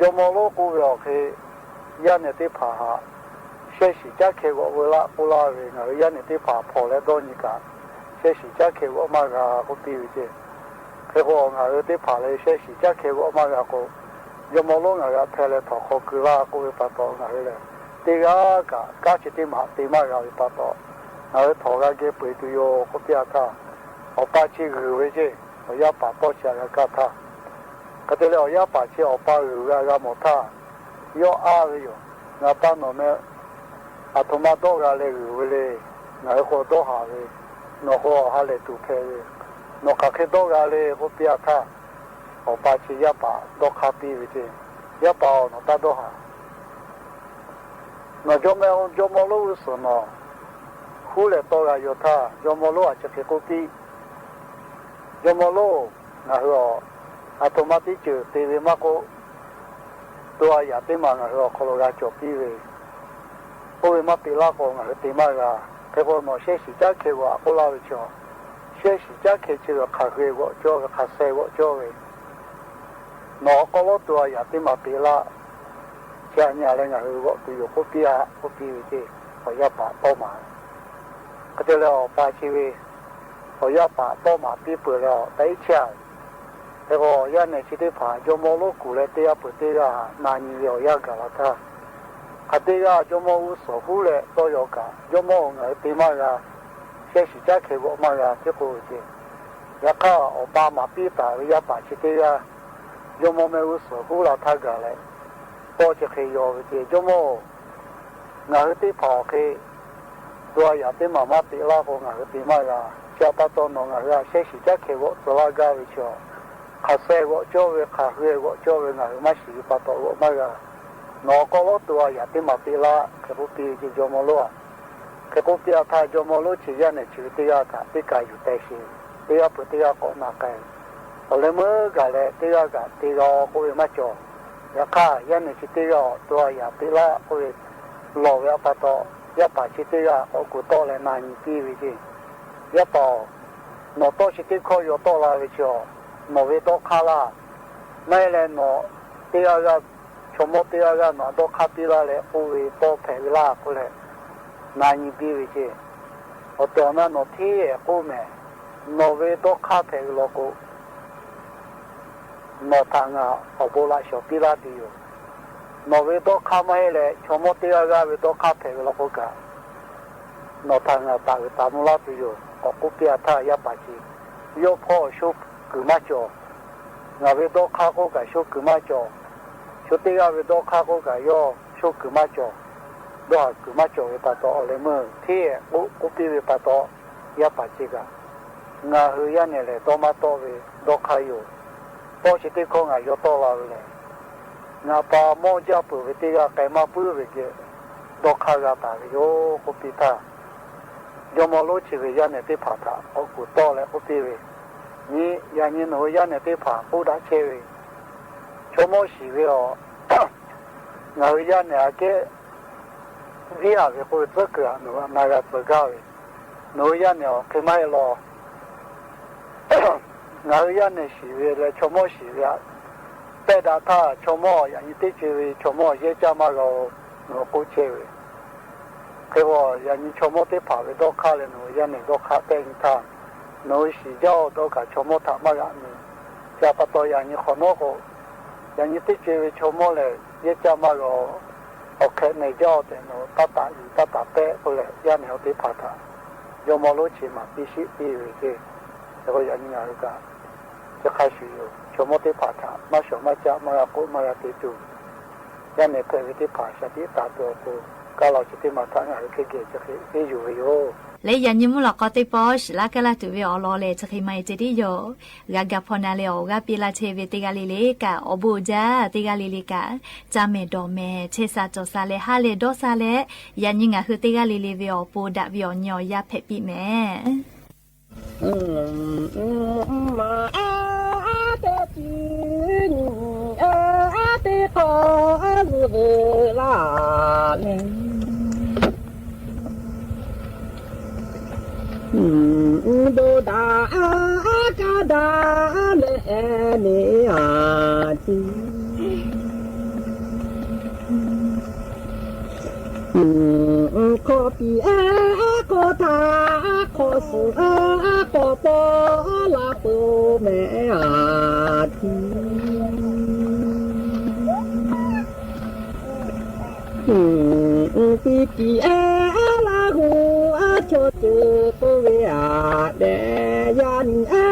Jawˇ mawˇ lonˉ k'oˆ ve awˬ hk'e, yaˇ nehˬ teˇ hpaˍ htaꞈ shehˇ shiˍ caˉ hkeh g'awꞈ veu laˇ k'oˆ laˇ ve, ngaˬ hui yaˇ nehˬ teˇ hpaˍ hpawnˬ leh dawˇ nyi kaꞈ, shehˇ shiˍ caˉ hkeh g'awꞈ maˇ g'a k'oˆ piˇ ve ceˇ. Hk'e k'o, ngaˬ hui teˇ hpaˍ lehˬ shehˇ shiˍ caˉ hkeh g'awꞈ maˇ g'a k'o, jawˇ mawˇ lonˉ ngaˬ g'a hpehˇ leh htawnˍ hk'aw keu laˇ k'oˆ ve pa taw, ngaˬ hui lehˬ teˇ g'aˇ kaꞈ kanˉ chi teˇ maˬ te maˇ g'a ve pa taw, ngaˬ hui htawnˍ g'a geh peu-eˬ tuˬ yoˬ k'oˆ piˇ-a htaˇ, awˬ pa chi g'uiˬ ve ceˇ. Awˬ yaˇ paˍ tawˇ chi htaꞈ g'a kaˇ htaˇ, hk'e te leh awˬ yaˇ paˍ chi awˬ pa g'uiˬ g'a g'a mawˬ htaˇ, yawˇ a ve yoˬ. Ngaˬ pa nawˬ meh aˬ htoꞈ ma dawˇ g'a leh g'uiˬ ve le. Ngaˬ hui k'o dawˇ haˍ ve, nawˬ k'o awˬ ha lehˬ tuˬ hpehꞈ ve, nawˬ hk'aˬ hk'e dawˇ g'a le k'oˆ piˇ-a htaˇ, awˬ pa chi yaˇ paˍ dawˇ hk'aˇ piˇ ve ceˇ. Yaˇ paˍ-oˬ, nawˬ taˇ dawˇ haˍ. Nawˬ jawˇ meh jawˇ mawˇ lonˉ g'uˇ suhˍ nawˬ huˉ leh tawˇ g'a yaw htaˇ, jawˇ mawˇ lonˉ a chi hk'e k'oˆ piˇ. Jawˇ mawˇ lonˉ, ngaˬ hui aˬ htoꞈ ma teˇ ceuˬ te ve maˇ k'oˆ, to a yaꞈ teˇ maˬ ngaˬ hui awˬ hk'aw lo g'a cawˬ piˇ ve, oˇ ve maˇ te laˇ k'o ngaˬ hui te maˇ g'a. Hk'e k'o, nawˬ shehˇ shiˍ caˉ hkeh g'awꞈ k'oˆ laˇ ve chaw, shehˇ shiˍ caˉ hkeh chi ve hk'aˬ hk'e g'awꞈ cawˇ ve, hk'aˬ sheh g'awꞈ cawˇ ve, nawˬ awˬ hk'aw lo to a yaꞈ teˇ maˬ te laˇ. Chi aꞈ nyi a leh ngaˬ hui g'awꞈ tuˬ yoˬ k'oˆ piˇ a k'oˆ piˇ ve ceˇ. Awˬ yaˇ paˍ tawˇ maˍ. Hk'e te leh awˬ pa chi ve awˬ yaˇ paˍ tawˇ maˍ piˇ peuˬ leh awˬ ta iˉ chehˇ a ve. Hk'e k'o, yaˇ nehˬ chi teˇ hpaˍ jawˇmawˇ lonˉ kuˬ leh teˇ g'aˇ peuˬ teˇ g'aˇ na nyi ve awˬ yanˇ gaˬ la htaˇ, hk'aˬ teˇ g'aˇ jawˇmawˇ g'uˇ suhˍ huˉ leh tawˇ yaw kaꞈ, jawˇmawˇ-oˬ, ngaˬ hui te maˇ g'a, shehˇ shiˍ caˉ hkeh g'awꞈ maˇ g'a tiˉ k'oˆ ve ceˇ. Yaꞈ hk'aˇ, awˬ pa maˍ piˇ taˍ ve yaˇ paˍ chi teˇ g'aˇ jawˇmawˇ mehˆ g'uˇ suhˍ huˉ la htaˇ gaˬ leh, tawˇ chi hk'e yaw ve ceˇ, Jawˇmawˇ-oˬ, ngaˬ hui teˇ hpaˍ awˬ hk'e to a yaꞈ teˇ maˬ maˇ peꞈ laˇ k'o, ngaˬ hui te maˇ g'a. Chi htaꞈ pa taw nawˬ ngaˬ hui htaꞈ shehˇ shiˍ caˉ hkeh g'awꞈ tcuh laˇ gaˇ ve chaw, hk'aˬ suh g'awꞈ cawˇ ve, hk'aˬ hui g'awꞈ cawˇ ve ngaˬ hui maˇ shiˍ ve pa taw g'awꞈ maˇ g'a. Nawˬ awˬ hk'aw lo to a yaꞈ teˇ maˬ peꞈ laˇ hk'e k'oˆ piˇ ve ceˇ, jawˇmawˇ lonˉ-aˬ. Hk'e k'oˆ piˇ a htaˇ, jawˇmawˇ lonˉ chi yaˇ nehˬ chi ve teˇ g'aˇ htaꞈ teˇ kaˬ yuˬ teh sheˍ, teˇ g'aˇ peuˬ teˇ g'aˇ k'awꞈ na k'ai. Awˬ leh meuˇ gaˬ leh teˇ g'aˇ kaꞈ te g'a-o k'oˆ ve maˇ cawˬ. Yaꞈ hk'aˇ, yaˇ nehˬ chi teˇ g'aˇ awˬ to a yaꞈ peꞈ laˇ k'oˆ ve lawˬ ve pa taw, yaˇ paˍ chi teˇ g'aˇ k'awꞈ kuˬ tawˆ leh na nyi piˇ ve ceˇ. Yaˇ paˍ-oˬ, nawˬ tawˇ chi teˇ hkawˇ yaw tawˆ la ve chi a, nawˬ ve dawˇ hk'aˇ laˇ. Maˇ heˆ leh nawˬ teˇ g'aˇ g'aˇ, chaw mawˇ teˇ g'aˇ g'aˇ nawˬ htaꞈ dawˇ hk'aˇ piˇ laˇ leh k'oˆ ve tawˇ hpehꞈ ve laˇ k'oˆ leh na nyi piˇ ve ceˇ. Awˬ tehˬ awˬ na nawˬ hteˇ ehˍ k'oˆ mehˍ. Nawˬ ve dawˇ hk'aˇ hpehꞈ ve law k'o, nawˬ htaꞈ ngaˬ awˬ bon laꞈ shawˍ piˇ laˇ tuˬ yoˬ. Nawˬ ve dawˇ hk'aˇ maˇ heˆ leh chaw mawˇ teˇ g'aˇ g'aˇ ve dawˇ hk'aˇ hpehꞈ ve law k'o kaꞈ, nawˬ htaꞈ ngaˬ taˍ uiˍ taˍ mvuh laˇ tuˬ yoˬ k'awꞈ k'oˆ piˇ a htaˇ, yaˇ paˍ chi yawˇ hpawˇ sho kuiˬ maˇ cawˬ. Ngaˬ ve dawˇ hk'aˇ k'oˆ kaꞈ sho kuiˬ maˇ cawˬ. Chaw teˇ g'aˇ ve dawˇ hk'aˇ k'oˆ kaꞈ yawˇ sho kuiˬ maˇ cawˬ. Dawˇ haˍ kuiˬ maˇ cawˬ ve pa taw, awˬ leh meuˇ hteˇ ehˍ k'oˆ k'oˆ piˇ ve pa taw, yaˇ paˍ chi kaꞈ, ngaˬ hui yaˇ nehˬ lehˬ dawˇ maˇ tawˆ ve dawˇ hk'aˇ yoˬ. Tawˇ chi teˇ hkawˇ ngaˬ yaw tawˆ la ve lehˬ, ngaˬ pa mawˇ jaˇ peuˬ ve teˇ g'aˇ k'ai maˇ puiˉ ve geh dawˇ hk'aˇ g'a taˍ ve yoˬ k'oˆ piˇ htaˇ, jawˇmawˇ lonˉ chi ve yaˇ nehˬ teˇ hpaˍ htaꞈ k'awꞈ kuˬ tawˆ leh k'oˆ piˇ ve, Nyi, yaꞈ nyi nawˬ hui yaˇ nehˬ teˇ hpaˍ k'oˆ daꞈ chehˇ ve, chaw mawˇ shiˍ ve a, ngaˬ hui yaˇ nehˬ aꞈ kehˉ viˉ a ve k'oˆ ve tcuhˉ kuiˬ htaꞈ nawˬ hui na g'a tcuh gaˇ ve, nawˬ hui yaˇ nehˬ awˬ hk'e maˇ heˆ law. Ngaˬ hui yaˇ nehˬ shiˍ ve leh chaw mawˇ shiˍ ve htaꞈ pehˇ daꞈ htaˇ, chaw mawˇ yaꞈ nyi teˇ co e ve chaw mawˇ yehˇ caˇ maˇ g'a-o, nawˬ hui k'oˆ chehˇ ve. Hk'e k'o, yaꞈ nyi chaw mawˇ teˇ hpaˍ ve dawˇ hk'aˇ leh nawˬ hui yaˇ nehˬ dawˇ hk'aˇ pehˇ nyi htaˇ, nawˬ hui shiˍ jaˇ-oˬ dawˇ kaꞈ chaw mawˇ htaꞈ maˇ g'a mui. Chi htaꞈ pa taw yaꞈ nyi hk'awꞈ nawˉ k'o, yaꞈ nyi teˇ co e ve chaw mawˇ lehˬ yehˇ caˇ maˇ g'a-o. Awˬ hk'ehꞈ nehˬ jaˇ-oˬ tehꞈ nawˬ hui taˇ taˍ yuˬ taˇ taˍ pehˆ k'oˆ leh, yaˇ nehˬ awˬ teˇ hpaˍ htaꞈ jawˇmawˇ lonˉ chi maˍ piˇ shiˆ piˇ ve ceˇ. Hk'e k'o yaꞈ nyi ngaˬ hui kaꞈ chi hk'a shuˍ yoˬ. Chaw mawˇ teˇ hpaˍ htaꞈ maˇ shawˍ maˇ caˆ maˇ g'a k'oˆ maˇ g'a te tuˬ, yaˇ nehˬ hpehꞈ ve teˇ hpaˍ shaˍ tiꞈ taˍ tuˬ awˬ pon, kaˇ law chi teˇ maˬ htaꞈ ngaˬ hui hk'e geh chi hk'e teˇ yuˬ ve yoˬ. Leh yaꞈ nyi mvuhˇ lawꞈ k'aw teˇ pawˆ shiˍ laˇ kaˇ laˇ tuˬ ve awˬ lawn lehˬ, chi hk'e maˇ heˆ ceh tiˉ yoˬ. G'a gaˬ hpaw na leh awˬ g'aˇ piˇ laˇ chehˇ ve teˇ g'aˇ le le kaꞈ, awˬ bon uiˍ jaˇ teˇ g'aˇ le le kaꞈ, ca mehˍ dawˬ mehˍ chehˇ sha cawˬ sha leh ha lehˬ dawˇ sha leh, yaꞈ nyi ngaˬ hui teˇ g'aˇ le le ve awˬ pon daꞈ ve awˬ nyi awˬ yaˇ hpehꞈ piˇ mehˍ. Maꞈ a teˇ chi nyi a teˇ hk'aw g'uˇ veuꞈ laˇ leh, doˇ daꞈ a kaˇ daꞈ leh neˇ a tiˉ hk'awꞈ piˇ a hk'awꞈ htaꞈ hk'awꞈ suhˍ a hk'awꞈ paw laˇ peuˬ mehˍ a tiˉ piˇ piˇ a Laˇ huˍ a chaw ceuˬ k'oˆ ve aꞈ dehꞈ, yaꞈ nyi a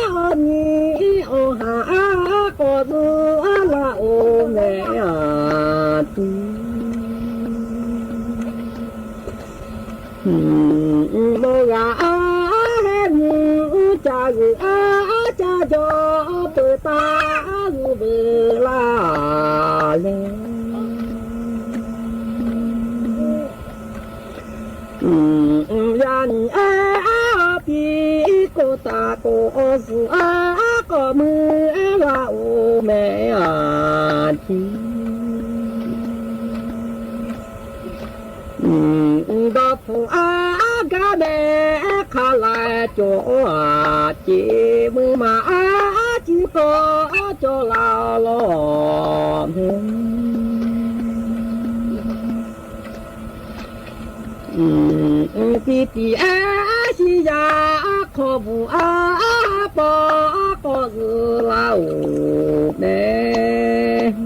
awˬ nyi awˬ haˍ a k'awꞈ zuhˆ a laˇ oˬ mehˍ a tiˉ mawˇ g'a a heh nyi ca g'uiˬ a ca jaw peuˬ taˍ g'uˇ veuꞈ laˇ leh, yaꞈ nyi a piˇ k'oˆ taˍ k'o, awˬ suhˍ a k'awꞈ mui a laˇ oˬ mehˍ a tiˉ dawˇ hpfuhˆ a gaˇ mehˍ hk'a lehˬ cawˬ a ceˇ, mui maˬ a ciˉ k'awꞈ cawˬ laˇ lawˬ mehˍ. Tiˇ tiꞈ aˉ shiˍ yaꞈ hk'aw bvuhꞈ aˉ paw k'awꞈ zuhꞈ laˇ-oˬ mehˍ.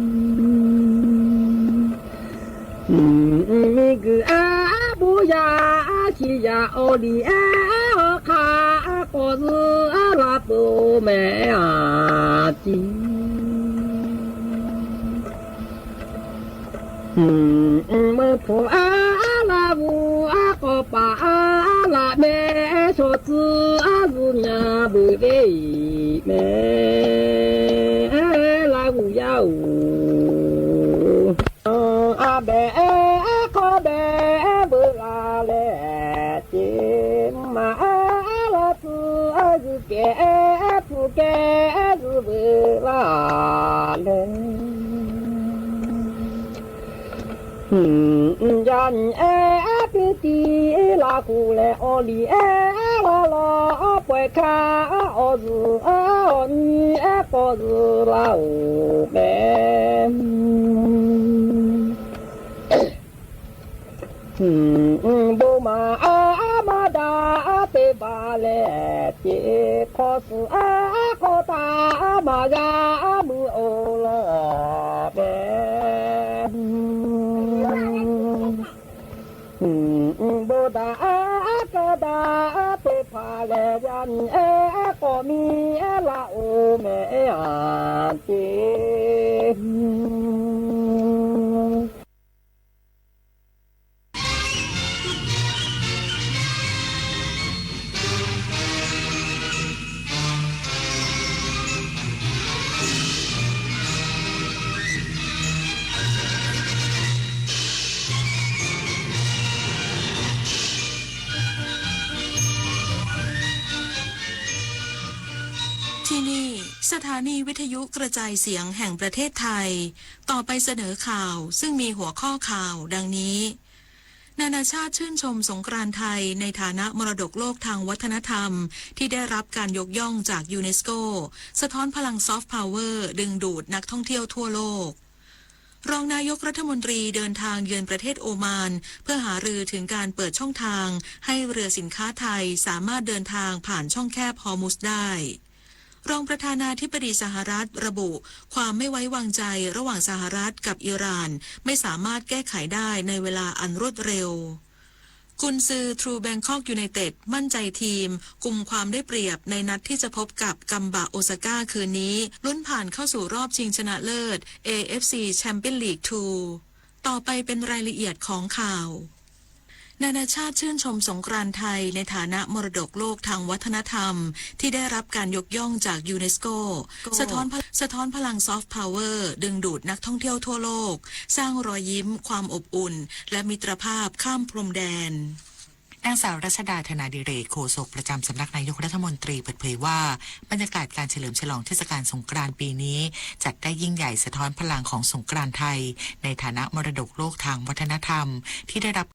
Miˬguiˬ aˉ bon yaꞈ aˉ shiˍ yaꞈ awˬ liꞈ ehˉ awˬ hk'aˇ k'awꞈ zuhꞈ aˉ la peuˬ-oˬ mehˍ aˍ tiˉ. Meuˇ hpu aˉ laˇ g'uˬ aˉ k'awꞈ paˍ aˉ laꞈ mehˍ, shaw tcuh aˉ zuhꞈ nyaˍ beuꞈ ve mehˍ laˇ g'uˬ yaˇ-oˬ. A behˬ ehˉ hk'aw behˬ ehˉ veuꞈ la leh, ce maˬ ehˉ laˇ tcuh aˉ zuhꞈ kehˬ ehˉ tcuh kehˬ ehˉ zuhꞈ veuꞈ la leh, yaˇ nyi ehˉ piˇ tiꞈ laˬ kuˬ leh, awˬ liꞈ ehˉ laˇ law pawehˇ hkaˇ, awˬ zuhꞈ aˉ awˬ nyi ehˉ k'awꞈ zuhꞈ laˇ-oˬ mehˍ. Bon maˍ aˉ maˇ daꞈ aˉ te baˬ leh, ce hk'aw suhˍ aˉ hk'aw taˍ aˉ maˍ g'a aˉ mui-oˬ law mehˍ. Bon daꞈ aˉ kaˇ daꞈ aˉ te hpaˍ leh, yaˇ nyi ehˉ k'awꞈ miˇ ehˉ laˇ-oˬ mehˍ aˍ ce. Sahani วิทยุกระจายเสียงแห่งประเทศไทย ต่อไปเสนอข่าวซึ่งมีหัวข้อข่าวดังนี้ นานาชาติชื่นชมสงกรานต์ไทยในฐานะมรดกโลกทางวัฒนธรรมที่ได้รับการยกย่องจากยูเนสโก สะท้อนพลังซอฟต์พาวเวอร์ดึงดูดนักท่องเที่ยวทั่วโลก รองนายกรัฐมนตรีเดินทางเยือนประเทศโอมาน เพื่อหารือถึงการเปิดช่องทางให้เรือสินค้าไทยสามารถเดินทางผ่านช่องแคบฮอร์มุซได้ รองประธานาธิบดีสหรัฐระบุ ความไม่ไว้วางใจระหว่างสหรัฐกับอิหร่านไม่สามารถแก้ไขได้ในเวลาอันรวดเร็ว กุนซือ True Bangkok United มั่นใจทีมกุมความได้เปรียบในนัดที่จะพบกับกัมบะโอซาก้าคืนนี้ ลุ้นผ่านเข้าสู่รอบชิงชนะเลิศ เอ เอฟ ซี Champions League ทู ต่อไปเป็นรายละเอียดของข่าว นานาชาติชื่นชมสงกรานต์ไทยในฐานะมรดกโลกทางวัฒนธรรมที่ได้รับการยกย่องจากยูเนสโก สะท้อนพ- สะท้อนพลังซอฟต์พาวเวอร์ดึงดูดนักท่องเที่ยวทั่วโลก สร้างรอยยิ้ม ความอบอุ่น และมิตรภาพข้ามพรมแดน นางสาวรัชดา ธนาดิเรก โฆษกประจำสำนักนายกรัฐมนตรีเปิดเผยว่า บรรยากาศการเฉลิมฉลองเทศกาลสงกรานต์ปีนี้ จัดได้ยิ่งใหญ่สะท้อนพลังของสงกรานต์ไทย ในฐานะมรดกโลกทางวัฒนธรรม ที่ได้รับ